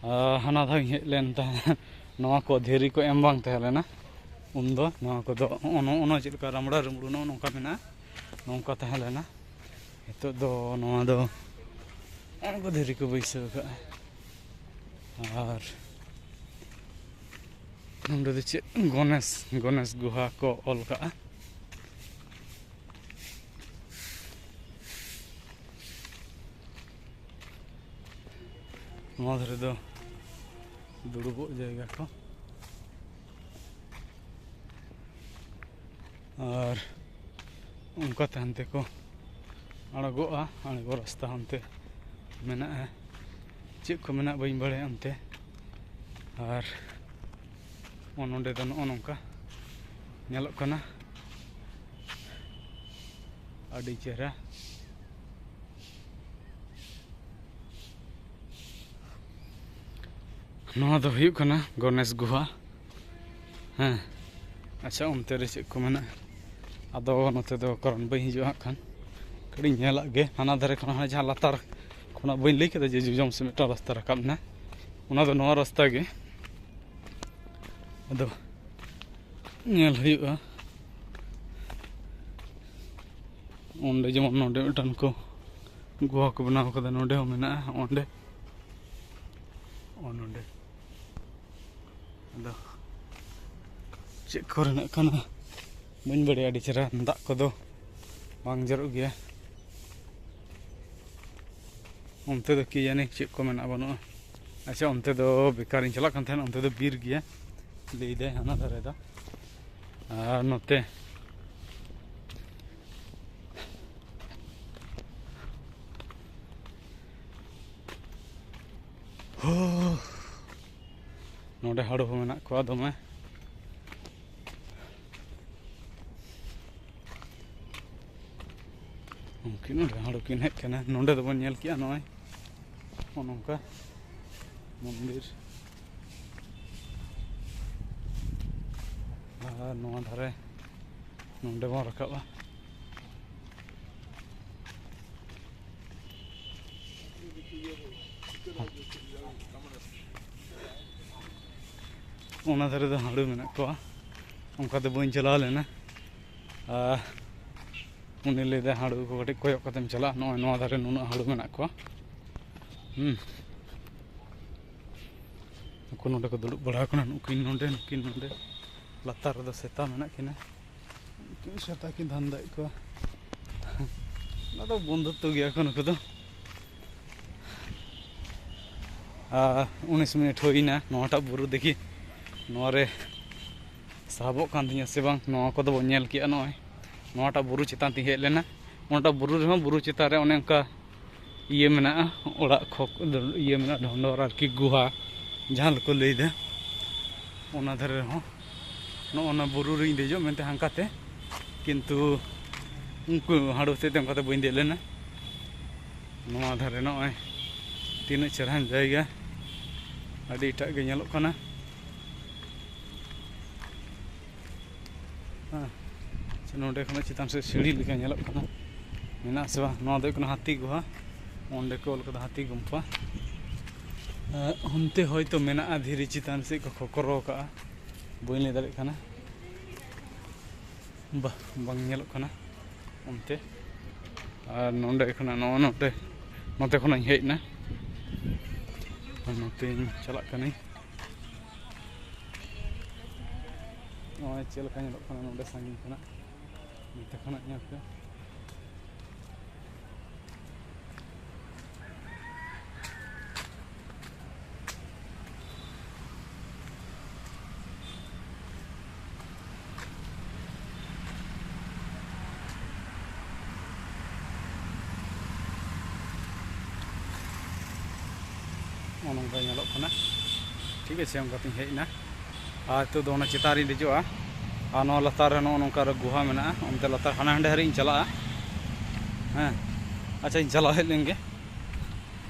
ᱟᱨ ᱦᱟᱱᱟ ᱫᱷᱟᱣ ᱤᱧ ᱦᱮᱡ ᱞᱮᱱ ᱛᱟᱦᱮᱸᱫ, ᱱᱚᱣᱟ ᱠᱚ ᱫᱷᱤᱨᱤ ᱠᱚ ᱮᱢ ᱵᱟᱝ ᱛᱟᱦᱮᱸ ᱞᱮᱱᱟ ᱩᱱᱫᱚ᱾ ᱱᱚᱣᱟ ᱠᱚᱫᱚ ᱱᱚᱜᱼᱚ ᱱᱚᱜᱼᱚ ᱱᱚᱣᱟ ᱪᱮᱫ ᱞᱮᱠᱟ ᱨᱟᱢᱲᱟ ᱨᱩᱢᱲᱩ ᱱᱚᱜᱼᱚ ᱱᱚᱝᱠᱟ ᱢᱮᱱᱟᱜᱼᱟ, ᱱᱚᱝᱠᱟ ᱛᱟᱦᱮᱸ ᱞᱮᱱᱟ᱾ ᱱᱤᱛᱚᱜ ᱫᱚ ᱱᱚᱣᱟ ᱫᱚ ᱱᱚᱜᱼᱚ ᱱᱚᱝᱠᱟ ᱫᱷᱤᱨᱤ ᱠᱚ ᱵᱟᱹᱭᱥᱟᱹᱣ ᱠᱟᱜᱼᱟ᱾ ᱟᱨ ᱱᱚᱸᱰᱮ ᱫᱚ ᱪᱮᱫ ᱜᱚᱱᱮᱥ, ᱜᱚᱱᱮᱥ ᱜᱩᱦᱟ ᱠᱚ ᱚᱞ ᱠᱟᱜᱼᱟ᱾ ᱱᱚᱣᱟ ᱫᱷᱟᱨᱮ ᱫᱚ ᱫᱩᱲᱩᱵᱚᱜ ᱡᱟᱭᱜᱟ ᱠᱚ᱾ ᱟᱨ ᱚᱱᱠᱟᱛᱮ ᱦᱟᱱᱛᱮ ᱠᱚ ᱟᱬᱜᱚᱜᱼᱟ, ᱟᱬᱜᱚ ᱨᱟᱥᱛᱟ ᱦᱟᱱᱛᱮ ᱢᱮᱱᱟᱜᱼᱟ᱾ ᱪᱮᱫ ᱠᱚ ᱢᱮᱱᱟᱜ ᱵᱟᱹᱧ ᱵᱟᱲᱟᱭᱟ ᱚᱱᱛᱮ᱾ ᱟᱨ ᱱᱚᱜᱼᱚ ᱱᱚᱸᱰᱮ ᱫᱚ ᱱᱚᱜᱼᱚ ᱱᱚᱝᱠᱟ ᱧᱮᱞᱚᱜ ᱠᱟᱱᱟ, ᱟᱹᱰᱤ ᱪᱮᱦᱨᱟ᱾ ᱱᱚᱣᱟ ᱫᱚ ᱦᱩᱭᱩᱜ ᱠᱟᱱᱟ ᱜᱚᱱᱮᱥ ᱜᱩᱦᱟ᱾ ᱦᱮᱸ, ᱟᱪᱪᱷᱟ, ᱚᱱᱛᱮ ᱨᱮ ᱪᱮᱫ ᱠᱚ ᱢᱮᱱᱟᱜᱼᱟ? ᱟᱫᱚ ᱱᱚᱛᱮ ᱫᱚ ᱠᱟᱨᱚᱱ ᱵᱟᱹᱧ ᱦᱤᱡᱩᱜᱼᱟ ᱦᱟᱸᱜ ᱠᱷᱟᱱ, ᱠᱟᱹᱴᱤᱡ ᱧᱮᱞᱟᱜ ᱜᱮ᱾ ᱦᱟᱱᱟ ᱫᱷᱟᱨᱮ ᱠᱷᱚᱱ ᱦᱟᱱᱮ ᱡᱟᱦᱟᱸ ᱞᱟᱛᱟᱨ ᱠᱷᱚᱱᱟᱜ ᱵᱟᱹᱧ ᱞᱟᱹᱭ ᱠᱮᱫᱟ ᱡᱮ ᱡᱚᱡᱚᱢ ᱥᱮᱫ ᱢᱤᱫᱴᱟᱝ ᱨᱟᱥᱛᱟ ᱨᱟᱠᱟᱵ ᱮᱱᱟ, ᱚᱱᱟ ᱫᱚ ᱱᱚᱣᱟ ᱨᱟᱥᱛᱟ ᱜᱮ᱾ ᱟᱫᱚ ᱧᱮᱞ ᱦᱩᱭᱩᱜᱼᱟ᱾ ᱚᱸᱰᱮ ᱡᱮᱢᱚᱱ ᱱᱚᱰᱮ ᱢᱤᱫᱴᱟᱝ ᱠᱚ ᱜᱩᱦᱟ ᱠᱚ ᱵᱮᱱᱟᱣ ᱠᱟᱫᱟ, ᱱᱚᱰᱮ ᱦᱚᱸ ᱢᱮᱱᱟᱜᱼᱟ, ᱚᱸᱰᱮ, ᱚ, ᱱᱚᱰᱮ᱾ ᱟᱫᱚ ᱪᱮᱫ ᱠᱚᱨᱮᱱᱟᱜ ᱠᱟᱱᱟ ᱵᱟᱹᱧ ᱵᱟᱲᱟᱭᱟ, ᱟᱹᱰᱤ ᱪᱮᱦᱨᱟ ᱫᱟᱜ ᱠᱚᱫᱚ ᱵᱟᱝ ᱡᱚᱨᱚᱜ ᱜᱮᱭᱟ᱾ ᱚᱱᱛᱮ ᱫᱚ ᱠᱤ ᱡᱟᱹᱱᱤ ᱪᱮᱫ ᱠᱚ ᱢᱮᱱᱟᱜᱼᱟ ᱵᱟᱹᱱᱩᱜᱼᱟ᱾ ᱟᱪᱪᱷᱟ, ᱚᱱᱛᱮ ᱫᱚ ᱵᱮᱠᱟᱨᱤᱧ ᱪᱟᱞᱟᱜ ᱠᱟᱱ ᱛᱟᱦᱮᱱᱟ, ᱚᱱᱛᱮ ᱫᱚ ᱵᱤᱨ ᱜᱮᱭᱟ ᱞᱟᱹᱭᱫᱟᱭ ᱦᱟᱱᱟ ᱫᱷᱟᱨᱮ ᱫᱚ᱾ ᱟᱨ ᱱᱚᱛᱮ ᱦᱳ, ᱱᱚᱰᱮ ᱦᱟᱹᱲᱩ ᱦᱚᱸ ᱢᱮᱱᱟᱜ ᱠᱚᱣᱟ ᱫᱚᱢᱮ᱾ ᱩᱱᱠᱤᱱ ᱱᱚᱰᱮ ᱦᱟᱹᱲᱩ ᱠᱤᱱ ᱦᱮᱡ ᱠᱟᱱᱟ᱾ ᱱᱚᱰᱮ ᱫᱚᱵᱚᱱ ᱧᱮᱞ ᱠᱮᱜᱼᱟ ᱱᱚᱜᱼᱚᱭ ᱱᱚᱜᱼᱚ ᱱᱚᱝᱠᱟ ᱢᱚᱱᱫᱤᱨ᱾ ᱟᱨ ᱱᱚᱣᱟ ᱫᱷᱟᱨᱮ ᱱᱚᱰᱮ ᱵᱚᱱ ᱨᱟᱠᱟᱵᱼᱟ᱾ ᱚᱱᱟ ᱫᱷᱟᱨᱮ ᱫᱚ ᱦᱟᱹᱲᱩ ᱢᱮᱱᱟᱜ ᱠᱚᱣᱟ, ᱚᱱᱠᱟ ᱫᱚ ᱵᱟᱹᱧ ᱪᱟᱞᱟᱣ ᱞᱮᱱᱟ᱾ ᱟᱨ ᱩᱱᱤ ᱞᱟᱹᱭᱫᱟ, "ᱦᱟᱹᱲᱩ ᱠᱚ ᱠᱟᱹᱴᱤᱡ ᱠᱚᱭᱚᱜ ᱠᱟᱛᱮᱢ ᱪᱟᱞᱟᱜᱼᱟ, ᱱᱚᱜᱼᱚᱭ ᱱᱚᱣᱟ ᱫᱷᱟᱨᱮ ᱱᱩᱱᱟᱹᱜ ᱦᱟᱹᱲᱩ ᱢᱮᱱᱟᱜ ᱠᱚᱣᱟ᱾" ᱦᱩᱸ, ᱱᱩᱠᱩ ᱱᱚᱰᱮ ᱠᱚ ᱫᱩᱲᱩᱵ ᱵᱟᱲᱟ ᱟᱠᱟᱱᱟ, ᱱᱩᱠᱤᱱ ᱱᱚᱰᱮ, ᱱᱩᱠᱤᱱ ᱱᱚᱰᱮ, ᱞᱟᱛᱟᱨ ᱨᱮᱫᱚ ᱥᱮᱛᱟ ᱢᱮᱱᱟᱜ ᱠᱤᱱᱟ᱾ ᱩᱱᱠᱤᱱ ᱥᱮᱛᱟ ᱠᱤᱱ ᱫᱷᱟᱱᱫᱟᱭᱮᱫ ᱠᱚᱣᱟ᱾ ᱚᱱᱟ ᱫᱚ ᱵᱚᱱᱫᱷᱩᱛᱛᱚ ᱜᱮᱭᱟ ᱠᱚ ᱱᱩᱠᱩ ᱫᱚ᱾ ᱟᱨ ᱩᱱᱤᱥ ᱢᱤᱱᱤᱴ ᱦᱩᱭᱱᱟ᱾ ᱱᱚᱣᱟᱴᱟᱜ ᱵᱩᱨᱩ ᱫᱮᱠᱷᱤ, ᱱᱚᱣᱟ ᱨᱮ ᱥᱟᱦᱚᱵᱚᱜ ᱠᱟᱱ ᱛᱤᱧᱟᱹ ᱥᱮ ᱵᱟᱝ, ᱱᱚᱣᱟ ᱠᱚᱫᱚ ᱵᱚᱱ ᱧᱮᱞ ᱠᱮᱜᱼᱟ᱾ ᱱᱚᱜᱼᱚᱭ ᱱᱚᱣᱟᱴᱟᱜ ᱵᱩᱨᱩ ᱪᱮᱛᱟᱱ ᱛᱤᱧ ᱦᱮᱡ ᱞᱮᱱᱟ᱾ ᱚᱱᱟᱴᱟᱜ ᱵᱩᱨᱩ ᱨᱮᱦᱚᱸ, ᱵᱩᱨᱩ ᱪᱮᱛᱟᱱ ᱨᱮ ᱚᱱᱮ ᱚᱱᱠᱟ ᱤᱭᱟᱹ ᱢᱮᱱᱟᱜᱼᱟ, ᱚᱲᱟᱜ ᱠᱷᱚᱠ ᱤᱭᱟᱹ ᱢᱮᱱᱟᱜᱼᱟ, ᱰᱷᱚᱸᱰᱚᱨ ᱟᱨᱠᱤ ᱜᱩᱦᱟ ᱡᱟᱦᱟᱸ ᱫᱚᱠᱚ ᱞᱟᱹᱭᱫᱟ᱾ ᱚᱱᱟ ᱫᱷᱟᱨᱮ ᱨᱮᱦᱚᱸ ᱱᱚᱜᱼᱚ ᱱᱟ ᱵᱩᱨᱩ ᱨᱤᱧ ᱫᱮᱡᱚᱜ ᱢᱮᱱᱛᱮ ᱦᱟᱱᱠᱟᱛᱮ, ᱠᱤᱱᱛᱩ ᱩᱱᱠᱩ ᱦᱟᱹᱲᱩ ᱦᱚᱛᱮᱡ ᱛᱮ ᱚᱱᱠᱟᱛᱮ ᱵᱟᱹᱧ ᱫᱮᱡ ᱞᱮᱱᱟ᱾ ᱱᱚᱣᱟ ᱫᱷᱟᱨᱮ ᱱᱚᱜᱼᱚᱭ ᱛᱤᱱᱟᱹᱜ ᱪᱮᱦᱨᱟᱱ ᱡᱟᱭᱜᱟ, ᱟᱹᱰᱤ ᱮᱴᱟᱜ ᱜᱮ ᱧᱮᱞᱚᱜ ᱠᱟᱱᱟ᱾ ᱦᱮᱸ, ᱟᱪᱪᱷᱟ, ᱱᱚᱸᱰᱮ ᱠᱷᱚᱱᱟᱜ ᱪᱮᱛᱟᱱ ᱥᱮᱫ ᱥᱤᱲᱤ ᱞᱮᱠᱟ ᱧᱮᱞᱚᱜ ᱠᱟᱱᱟ, ᱢᱮᱱᱟᱜ ᱥᱮ ᱵᱟᱝ? ᱱᱚᱣᱟ ᱫᱚ ᱦᱩᱭᱩᱜ ᱠᱟᱱᱟ ᱦᱟᱹᱛᱤ ᱜᱩᱦᱟ, ᱚᱸᱰᱮ ᱠᱚ ᱚᱞ ᱠᱟᱫᱟ ᱦᱟᱹᱛᱤ ᱜᱩᱢᱯᱷᱟ᱾ ᱮᱸ, ᱚᱱᱛᱮ ᱦᱚᱭᱛᱳ ᱢᱮᱱᱟᱜᱼᱟ, ᱫᱷᱤᱨᱤ ᱪᱮᱛᱟᱱ ᱥᱮᱫ ᱠᱚ ᱠᱷᱚᱠᱨᱚ ᱠᱟᱜᱼᱟ, ᱵᱟᱹᱧ ᱞᱟᱹᱭ ᱫᱟᱲᱮᱭᱟᱜ ᱠᱟᱱᱟ᱾ ᱵᱟ, ᱵᱟᱝ ᱧᱮᱞᱚᱜ ᱠᱟᱱᱟ ᱚᱱᱛᱮ᱾ ᱟᱨ ᱱᱚᱸᱰᱮ ᱠᱷᱚᱱᱟᱜ ᱱᱚᱜᱼᱚ ᱱᱚᱛᱮ, ᱱᱚᱛᱮ ᱠᱷᱚᱱᱟᱜ ᱤᱧ ᱦᱮᱡ ᱮᱱᱟ, ᱟᱨ ᱱᱚᱛᱮᱧ ᱪᱟᱞᱟᱜ ᱠᱟᱹᱱᱟᱹᱧ᱾ ᱱᱚᱜᱼᱚᱭ ᱪᱮᱫ ᱞᱮᱠᱟ ᱧᱮᱞᱚᱜ ᱠᱟᱱᱟ ᱱᱚᱰᱮ ᱥᱟᱺᱜᱤᱧ ᱠᱷᱚᱱᱟᱜ, ᱱᱚᱛᱮ ᱠᱷᱚᱱᱟᱜ ᱧᱮᱞ ᱯᱮ᱾ ᱱᱚᱜᱼᱚ ᱱᱚᱝᱠᱟ ᱧᱮᱞᱚᱜ ᱠᱟᱱᱟ᱾ ᱴᱷᱤᱠ ᱟᱪᱷᱮ, ᱚᱱᱠᱟᱛᱤᱧ ᱦᱮᱡ ᱮᱱᱟ᱾ ᱟᱨ ᱱᱤᱛᱚᱜ ᱫᱚ ᱚᱱᱟ ᱪᱮᱛᱟᱱ ᱨᱤᱧ ᱫᱮᱡᱚᱜᱼᱟ᱾ ᱟᱨ ᱱᱚᱣᱟ ᱞᱟᱛᱟᱨ ᱨᱮ ᱱᱚᱜᱼᱚ ᱱᱚᱝᱠᱟ ᱨᱮ ᱜᱩᱦᱟ ᱢᱮᱱᱟᱜᱼᱟ, ᱚᱱᱛᱮ ᱞᱟᱛᱟᱨ ᱦᱟᱱᱟ ᱦᱟᱸᱰᱮ ᱦᱟᱹᱨᱤᱡ ᱤᱧ ᱪᱟᱞᱟᱜᱼᱟ᱾ ᱦᱮᱸ, ᱟᱪᱪᱷᱟᱧ ᱪᱟᱞᱟᱣ ᱦᱮᱡ ᱞᱮᱱ ᱜᱮ᱾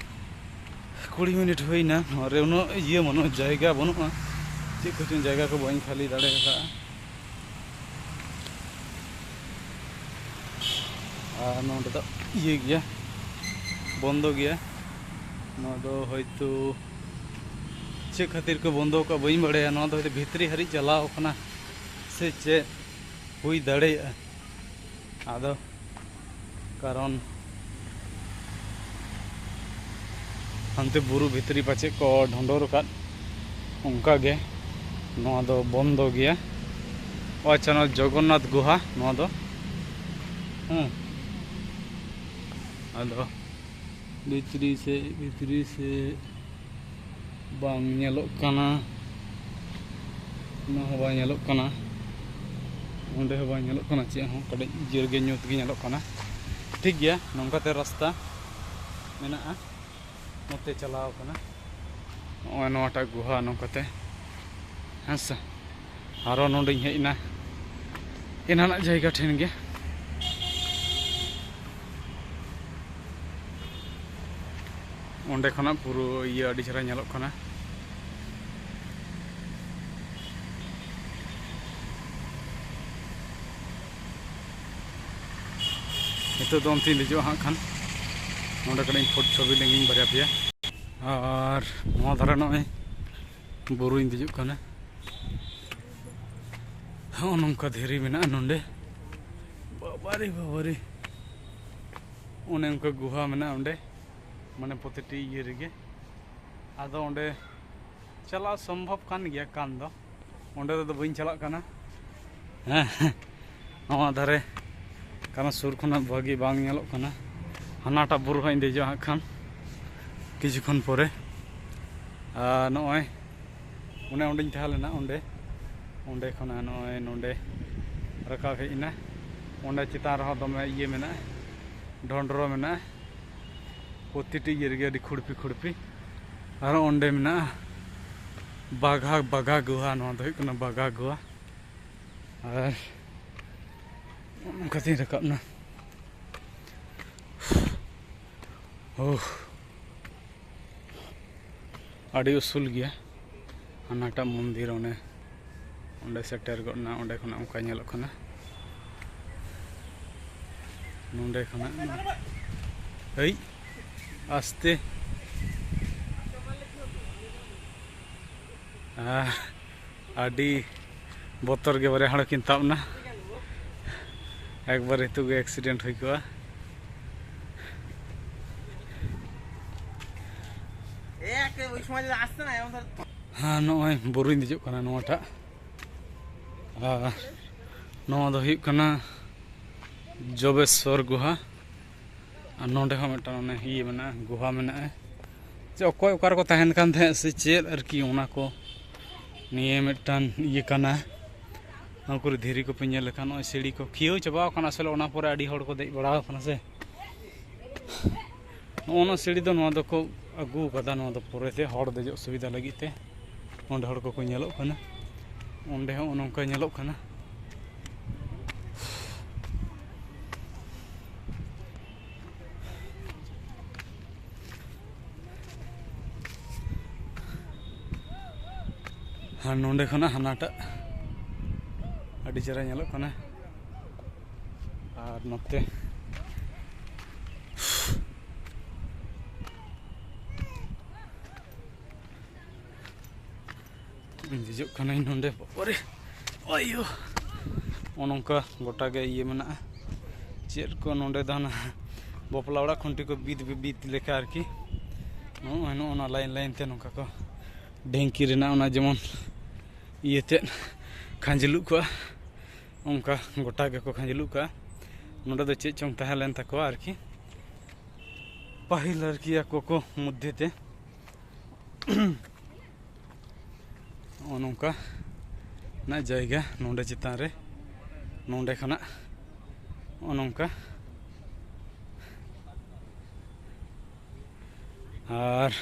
ᱠᱩᱲᱤ ᱢᱤᱱᱤᱴ ᱦᱩᱭᱱᱟ, ᱱᱚᱣᱟ ᱨᱮ ᱩᱱᱟᱹᱜ ᱤᱭᱟᱹ ᱵᱟᱹᱱᱩᱜᱼᱟ, ᱡᱟᱭᱜᱟ ᱵᱟᱹᱱᱩᱜᱼᱟ, ᱪᱮᱫ ᱠᱚᱪᱚᱝ ᱡᱟᱭᱜᱟ ᱠᱚ ᱵᱟᱹᱧ ᱠᱷᱟᱹᱞᱤ ᱫᱟᱲᱮ ᱟᱠᱟᱫᱼᱟ᱾ ᱟᱨ ᱱᱚᱰᱮ ᱫᱚ ᱤᱭᱟᱹ ᱜᱮᱭᱟ, ᱵᱚᱱᱫᱚ ᱜᱮᱭᱟ᱾ ᱱᱚᱣᱟ ᱫᱚ ᱦᱚᱭᱛᱳ ᱪᱮᱫ ᱠᱷᱟᱹᱛᱤᱨ ᱠᱚ ᱵᱚᱱᱫᱚ ᱟᱠᱟᱫ ᱵᱟᱹᱧ ᱵᱟᱲᱟᱭᱟ᱾ ᱱᱚᱣᱟ ᱫᱚ ᱦᱚᱭᱛᱳ ᱵᱷᱤᱛᱨᱤ ᱦᱟᱹᱨᱤᱡ ᱪᱟᱞᱟᱣ ᱟᱠᱟᱱᱟ ᱥᱮ ᱪᱮᱫ, ᱦᱩᱭ ᱫᱟᱲᱮᱭᱟᱜᱼᱟ᱾ ᱟᱫᱚ ᱠᱟᱨᱚᱱ ᱦᱟᱱᱛᱮ ᱵᱩᱨᱩ ᱵᱷᱤᱛᱨᱤ ᱯᱟᱪᱮᱫ ᱠᱚ ᱰᱷᱚᱸᱰᱚᱨ ᱟᱠᱟᱫ, ᱚᱱᱠᱟ ᱜᱮ ᱱᱚᱣᱟ ᱫᱚ ᱵᱚᱱᱫᱚ ᱜᱮᱭᱟ᱾ ᱚ ᱟᱪᱪᱷᱟ, ᱱᱚᱣᱟ ᱡᱚᱜᱚᱱᱱᱟᱛᱷ ᱜᱩᱦᱟ ᱱᱚᱣᱟ ᱫᱚ᱾ ᱦᱮᱸ, ᱟᱫᱚ ᱵᱷᱤᱛᱨᱤ ᱥᱮᱫ, ᱵᱷᱤᱛᱨᱤ ᱥᱮᱫ ᱵᱟᱝ ᱧᱮᱞᱚᱜ ᱠᱟᱱᱟ, ᱚᱱᱟ ᱦᱚᱸ ᱵᱟᱝ ᱧᱮᱞᱚᱜ ᱠᱟᱱᱟ, ᱚᱸᱰᱮ ᱦᱚᱸ ᱵᱟᱝ ᱧᱮᱞᱚᱜ ᱠᱟᱱᱟ, ᱪᱮᱫ ᱦᱚᱸ ᱠᱟᱹᱴᱤᱡ ᱤᱭᱟᱹ ᱜᱮ, ᱧᱩᱛ ᱜᱮ ᱧᱮᱞᱚᱜ ᱠᱟᱱᱟ᱾ ᱴᱷᱤᱠ ᱜᱮᱭᱟ, ᱱᱚᱝᱠᱟᱛᱮ ᱨᱟᱥᱛᱟ ᱢᱮᱱᱟᱜᱼᱟ, ᱱᱚᱛᱮ ᱪᱟᱞᱟᱣ ᱠᱟᱱᱟ᱾ ᱱᱚᱜᱼᱚᱭ ᱱᱚᱣᱟᱴᱟᱜ ᱜᱩᱦᱟ ᱱᱚᱝᱠᱟᱛᱮ, ᱦᱮᱸ ᱥᱮ᱾ ᱟᱨᱚ ᱱᱚᱰᱮᱧ ᱦᱮᱡ ᱮᱱᱟ ᱮᱱᱟᱱᱟᱜ ᱡᱟᱭᱜᱟ ᱴᱷᱮᱱ ᱜᱮ᱾ ᱚᱸᱰᱮ ᱠᱷᱚᱱᱟᱜ ᱯᱩᱨᱟᱹ ᱤᱭᱟᱹ ᱟᱹᱰᱤ ᱪᱮᱦᱨᱟ ᱧᱮᱞᱚᱜ ᱠᱟᱱᱟ᱾ ᱱᱤᱛᱚᱜ ᱫᱚ ᱚᱱᱛᱮᱧ ᱫᱮᱡᱚᱜᱼᱟ ᱦᱟᱸᱜ ᱠᱷᱟᱱ, ᱱᱚᱰᱮ ᱠᱟᱹᱴᱤᱡ ᱯᱷᱳᱴ ᱪᱷᱚᱵᱤ ᱞᱮᱸᱜᱮᱧ ᱵᱟᱨᱭᱟ ᱯᱮᱭᱟ᱾ ᱟᱨ ᱱᱚᱣᱟ ᱫᱷᱟᱨᱮ ᱱᱚᱜᱼᱚᱭ ᱵᱩᱨᱩᱧ ᱫᱮᱡᱚᱜ ᱠᱟᱱᱟ᱾ ᱦᱚᱸᱜᱼᱚ ᱱᱚᱝᱠᱟ ᱫᱷᱤᱨᱤ ᱢᱮᱱᱟᱜᱼᱟ ᱱᱚᱰᱮ᱾ ᱵᱟᱵᱟᱨᱮ, ᱵᱟᱵᱟᱨᱮ, ᱚᱱᱮ ᱚᱱᱠᱟ ᱜᱩᱦᱟ ᱢᱮᱱᱟᱜᱼᱟ ᱚᱸᱰᱮ, ᱢᱟᱱᱮ ᱯᱨᱚᱛᱤᱴᱤ ᱤᱭᱟᱹ ᱨᱮᱜᱮ᱾ ᱟᱫᱚ ᱚᱸᱰᱮ ᱪᱟᱞᱟᱜ ᱥᱚᱢᱵᱷᱚᱵ ᱠᱟᱱ ᱜᱮᱭᱟ ᱠᱟᱱ ᱫᱚ, ᱚᱸᱰᱮ ᱫᱚ ᱵᱟᱹᱧ ᱪᱟᱞᱟᱜ ᱠᱟᱱᱟ᱾ ᱦᱮᱸ, ᱱᱚᱣᱟ ᱫᱷᱟᱨᱮ ᱠᱟᱨᱚᱱ ᱥᱩᱨ ᱠᱷᱚᱱᱟᱜ ᱵᱷᱟᱹᱜᱤ ᱵᱟᱝ ᱧᱮᱞᱚᱜ ᱠᱟᱱᱟ᱾ ᱦᱟᱱᱟᱴᱟᱜ ᱵᱩᱨᱩ ᱦᱟᱸᱜ ᱤᱧ ᱫᱮᱡᱚᱜᱼᱟ ᱦᱟᱸᱜ ᱠᱷᱟᱱ ᱠᱤᱪᱷᱩ ᱠᱷᱚᱱ ᱯᱚᱨᱮ᱾ ᱟᱨ ᱱᱚᱜᱼᱚᱭ ᱚᱱᱮ ᱚᱸᱰᱮᱧ ᱛᱟᱦᱮᱸ ᱞᱮᱱᱟ, ᱚᱸᱰᱮ, ᱚᱸᱰᱮ ᱠᱷᱚᱱᱟᱜ ᱱᱚᱜᱼᱚᱭ ᱱᱚᱸᱰᱮ ᱨᱟᱠᱟᱵ ᱦᱮᱡ ᱮᱱᱟ᱾ ᱚᱸᱰᱮ ᱪᱮᱛᱟᱱ ᱨᱮᱦᱚᱸ ᱫᱚᱢᱮ ᱤᱭᱟᱹ ᱢᱮᱱᱟᱜᱼᱟ, ᱰᱷᱚᱸᱰᱨᱚ ᱢᱮᱱᱟᱜᱼᱟ᱾ ᱯᱨᱚᱛᱤᱴᱤ ᱤᱭᱟᱹ ᱨᱮᱜᱮ ᱟᱹᱰᱤ ᱠᱷᱩᱲᱯᱤ ᱠᱷᱩᱲᱯᱤ᱾ ᱟᱨ ᱚᱸᱰᱮ ᱢᱮᱱᱟᱜᱼᱟ ᱵᱟᱜᱷᱟ, ᱵᱟᱜᱷᱟ ᱜᱩᱦᱟ᱾ ᱱᱚᱣᱟ ᱫᱚ ᱦᱩᱭᱩᱜ ᱠᱟᱱᱟ ᱵᱟᱜᱷᱟ ᱜᱩᱦᱟ᱾ ᱟᱨ ᱱᱚᱝᱠᱟᱛᱤᱧ ᱨᱟᱠᱟᱵ ᱮᱱᱟ᱾ ᱳᱦ, ᱟᱹᱰᱤ ᱩᱥᱩᱞ ᱜᱮᱭᱟ᱾ ᱦᱟᱱᱟᱴᱟᱜ ᱢᱚᱱᱫᱤᱨ ᱚᱱᱮ ᱚᱸᱰᱮ ᱥᱮᱴᱮᱨ ᱜᱚᱫ ᱮᱱᱟ, ᱚᱸᱰᱮ ᱠᱷᱚᱱᱟᱜ ᱚᱱᱠᱟ ᱧᱮᱞᱚᱜ ᱠᱟᱱᱟ᱾ ᱱᱚᱸᱰᱮ ᱠᱷᱚᱱᱟᱜ, ᱦᱟᱹᱭ, ᱟᱥᱛᱮ᱾ ᱟᱦ, ᱟᱹᱰᱤ ᱵᱚᱛᱚᱨ ᱜᱮ, ᱵᱟᱨᱭᱟ ᱦᱚᱲ ᱠᱤᱱ ᱛᱟᱵ ᱮᱱᱟ᱾ ᱮᱠᱵᱟᱨ ᱱᱤᱛᱚᱜ ᱜᱮ ᱮᱠᱥᱤᱰᱮᱱᱴ ᱦᱩᱭ ᱠᱚᱜᱼᱟ᱾ ᱦᱮᱸ, ᱱᱚᱜᱼᱚᱭ ᱵᱩᱨᱩᱧ ᱫᱮᱡᱚᱜ ᱠᱟᱱᱟ ᱱᱚᱣᱟᱴᱟᱜ᱾ ᱟᱨ ᱱᱚᱣᱟ ᱫᱚ ᱦᱩᱭᱩᱜ ᱠᱟᱱᱟ ᱡᱚᱵᱮᱥᱣᱚᱨ ᱜᱩᱦᱟ᱾ ᱟᱨ ᱱᱚᱸᱰᱮ ᱦᱚᱸ ᱢᱤᱫᱴᱟᱝ ᱚᱱᱮ ᱤᱭᱟᱹ ᱢᱮᱱᱟᱜᱼᱟ, ᱜᱩᱦᱟ ᱢᱮᱱᱟᱜᱼᱟ᱾ ᱡᱮ ᱚᱠᱚᱭ ᱚᱠᱟ ᱨᱮᱠᱚ ᱛᱟᱦᱮᱱ ᱠᱟᱱ ᱛᱟᱦᱮᱸᱫ ᱥᱮ ᱪᱮᱫ ᱟᱨᱠᱤ, ᱚᱱᱟ ᱠᱚ ᱱᱤᱭᱮ ᱢᱤᱫᱴᱟᱝ ᱤᱭᱟᱹ ᱠᱟᱱᱟ᱾ ᱱᱚᱣᱟ ᱠᱚᱨᱮ ᱫᱷᱤᱨᱤ ᱠᱚᱯᱮ ᱧᱮᱞ ᱞᱮᱠᱷᱟᱱ, ᱱᱚᱜᱼᱚᱭ ᱥᱤᱲᱤ ᱠᱚ ᱠᱷᱤᱭᱟᱹᱣ ᱪᱟᱵᱟᱣ ᱠᱟᱱᱟ᱾ ᱟᱥᱚᱞᱮ ᱚᱱᱟ ᱯᱚᱨᱮ ᱟᱹᱰᱤ ᱦᱚᱲ ᱠᱚ ᱫᱮᱡ ᱵᱟᱲᱟᱣ ᱠᱟᱱᱟ ᱥᱮ᱾ ᱱᱚᱜᱼᱚ ᱱᱚᱣᱟ ᱥᱤᱲᱤ ᱫᱚ, ᱱᱚᱣᱟ ᱫᱚᱠᱚ ᱟᱹᱜᱩ ᱠᱟᱫᱟ, ᱱᱚᱣᱟ ᱫᱚ ᱯᱚᱨᱮᱛᱮ ᱦᱚᱲ ᱫᱮᱡᱚᱜ ᱥᱩᱵᱤᱫᱷᱟ ᱞᱟᱹᱜᱤᱫ ᱛᱮ᱾ ᱚᱸᱰᱮ ᱦᱚᱲ ᱠᱚᱠᱚ ᱧᱮᱞᱚᱜ ᱠᱟᱱᱟ, ᱚᱸᱰᱮ ᱦᱚᱸ ᱱᱚᱝᱠᱟ ᱧᱮᱞᱚᱜ ᱠᱟᱱᱟ᱾ ᱟᱨ ᱱᱚᱸᱰᱮ ᱠᱷᱚᱱᱟᱜ ᱦᱟᱱᱟᱴᱟᱜ ᱟᱹᱰᱤ ᱪᱮᱦᱨᱟ ᱧᱮᱞᱚᱜ ᱠᱟᱱᱟ᱾ ᱟᱨ ᱱᱚᱛᱮ ᱤᱧ ᱫᱮᱡᱚᱜ ᱠᱟᱹᱱᱟᱹᱧ ᱱᱚᱸᱰᱮ, ᱵᱟᱵᱟᱨᱮ, ᱟᱭᱳ, ᱱᱚᱜᱼᱚ ᱱᱚᱝᱠᱟ ᱜᱚᱴᱟ ᱜᱮ ᱤᱭᱟᱹ ᱢᱮᱱᱟᱜᱼᱟ᱾ ᱪᱮᱫ ᱠᱚ ᱱᱚᱸᱰᱮ ᱫᱚ ᱦᱟᱱᱟ ᱵᱟᱯᱞᱟ ᱚᱲᱟᱜ ᱠᱷᱩᱱᱴᱤ ᱠᱚ ᱵᱤᱫ, ᱵᱤᱫ ᱞᱮᱠᱟ ᱟᱨᱠᱤ᱾ ᱱᱚᱜᱼᱚᱭ ᱱᱚᱜᱼᱚ ᱱᱟ ᱞᱟᱭᱤᱱ ᱞᱟᱭᱤᱱ ᱛᱮ ᱱᱚᱝᱠᱟ ᱠᱚ ᱰᱷᱤᱝᱠᱤ ᱨᱮᱱᱟᱜ ᱚᱱᱟ ᱡᱮᱢᱚᱱ ᱤᱭᱟᱹ ᱛᱮᱫ ᱠᱷᱟᱸᱡᱽᱞᱩᱜ ᱠᱚᱜᱼᱟ, ᱚᱱᱠᱟ ᱜᱚᱴᱟ ᱜᱮᱠᱚ ᱠᱷᱟᱸᱡᱞᱩᱜ ᱠᱟᱜᱼᱟ᱾ ᱱᱚᱰᱮ ᱫᱚ ᱪᱮᱫ ᱪᱚᱝ ᱛᱟᱦᱮᱸ ᱞᱮᱱ ᱛᱟᱠᱚᱣᱟ ᱟᱨᱠᱤ, ᱯᱟᱹᱦᱤᱞ ᱟᱨᱠᱤ ᱟᱠᱚ ᱠᱚ ᱢᱚᱫᱽᱫᱷᱮ ᱛᱮ᱾ ᱱᱚᱜᱼᱚ ᱱᱚᱝᱠᱟ ᱱᱟᱜ ᱡᱟᱭᱜᱟ ᱱᱚᱰᱮ ᱪᱮᱛᱟᱱ ᱨᱮ, ᱱᱚᱰᱮ ᱠᱷᱚᱱᱟᱜ ᱱᱚᱜᱼᱚ ᱱᱚᱝᱠᱟ᱾ ᱟᱨ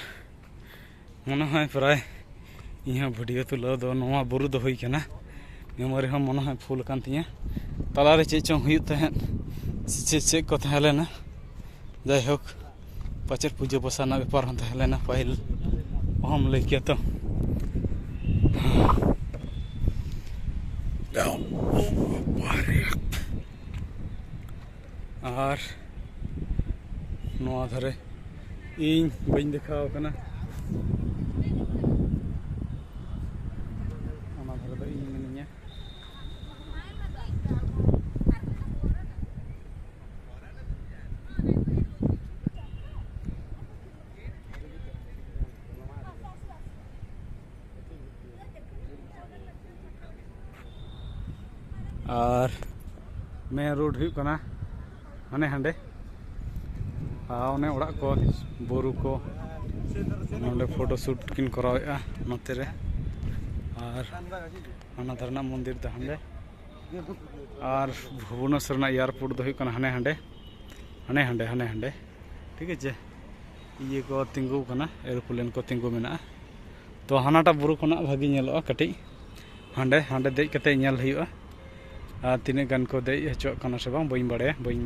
ᱢᱚᱱᱮ ᱦᱚᱭ ᱯᱨᱟᱭ ᱤᱧᱦᱚᱸ ᱵᱷᱤᱰᱤᱭᱳ ᱛᱩᱞᱟᱹᱣ ᱫᱚ ᱱᱚᱣᱟ ᱵᱩᱨᱩ ᱫᱚ ᱦᱩᱭ ᱠᱟᱱᱟ᱾ ᱢᱮᱢᱳᱨᱤ ᱦᱚᱸ ᱢᱚᱱᱮ ᱦᱚᱭ ᱯᱷᱩᱞ ᱟᱠᱟᱱ ᱛᱤᱧᱟᱹ᱾ ᱛᱟᱞᱟᱨᱮ ᱪᱮᱫ ᱪᱚᱝ ᱦᱩᱭᱩᱜ ᱛᱟᱦᱮᱸᱫ, ᱥᱮ ᱪᱮᱫ ᱪᱮᱫ ᱠᱚ ᱛᱟᱦᱮᱸ ᱞᱮᱱᱟ᱾ ᱡᱟᱭᱦᱳᱠ, ᱯᱟᱪᱮᱫ ᱯᱩᱡᱟᱹ ᱯᱟᱥᱟ ᱨᱮᱱᱟᱜ ᱵᱮᱯᱟᱨ ᱦᱚᱸ ᱛᱟᱦᱮᱸ ᱞᱮᱱᱟ ᱯᱟᱹᱦᱤᱞ, ᱚᱦᱚᱢ ᱞᱟᱹᱭ ᱠᱮᱭᱟ ᱛᱚ᱾ ᱟᱨ ᱱᱚᱣᱟ ᱫᱷᱟᱨᱮ ᱤᱧ ᱵᱟᱹᱧ ᱫᱮᱠᱷᱟᱣ ᱠᱟᱱᱟ, ᱚᱱᱟ ᱫᱷᱟᱨᱮ ᱫᱚ ᱤᱧ ᱢᱤᱱᱟᱹᱧᱟ᱾ ᱟᱨ ᱢᱮᱱ ᱨᱳᱰ ᱦᱩᱭᱩᱜ ᱠᱟᱱᱟ ᱦᱟᱱᱮ ᱦᱟᱸᱰᱮ᱾ ᱟᱨ ᱚᱱᱮ ᱚᱲᱟᱜ ᱠᱚ, ᱵᱩᱨᱩ ᱠᱚ, ᱱᱚᱰᱮ ᱯᱷᱳᱴᱳ ᱥᱩᱴ ᱠᱤᱱ ᱠᱚᱨᱟᱣᱮᱫᱼᱟ ᱱᱚᱛᱮ ᱨᱮ᱾ ᱟᱨ ᱚᱱᱟ ᱫᱷᱟᱨᱮᱱᱟᱜ ᱢᱚᱱᱫᱤᱨ ᱫᱚ ᱦᱟᱸᱰᱮ᱾ ᱟᱨ ᱵᱷᱩᱵᱚᱱᱮᱥᱚᱨ ᱨᱮᱱᱟᱜ ᱮᱭᱟᱨᱯᱳᱨᱴ ᱫᱚ ᱦᱩᱭᱩᱜ ᱠᱟᱱᱟ ᱦᱟᱱᱮ ᱦᱟᱸᱰᱮ, ᱦᱟᱱᱮ ᱦᱟᱸᱰᱮ, ᱦᱟᱱᱮ ᱦᱟᱸᱰᱮ, ᱴᱷᱤᱠ ᱟᱪᱷᱮ᱾ ᱤᱭᱟᱹ ᱠᱚ ᱛᱤᱸᱜᱩ ᱠᱟᱱᱟ, ᱮᱨᱳᱯᱞᱮᱱ ᱠᱚ ᱛᱤᱸᱜᱩ ᱢᱮᱱᱟᱜᱼᱟ᱾ ᱛᱚ ᱦᱟᱱᱟᱴᱟᱜ ᱵᱩᱨᱩ ᱠᱷᱚᱱᱟᱜ ᱵᱷᱟᱹᱜᱤ ᱧᱮᱞᱚᱜᱼᱟ ᱠᱟᱹᱴᱤᱡ᱾ ᱦᱟᱸᱰᱮ, ᱦᱟᱸᱰᱮ ᱫᱮᱡ ᱠᱟᱛᱮ ᱧᱮᱞ ᱦᱩᱭᱩᱜᱼᱟ᱾ ᱟᱨ ᱛᱤᱱᱟᱹᱜ ᱜᱟᱱ ᱠᱚ ᱫᱮᱡ ᱦᱚᱪᱚᱣᱟᱜ ᱠᱟᱱᱟ ᱥᱮ ᱵᱟᱝ, ᱵᱟᱹᱧ ᱵᱟᱲᱟᱭᱟ, ᱵᱟᱹᱧ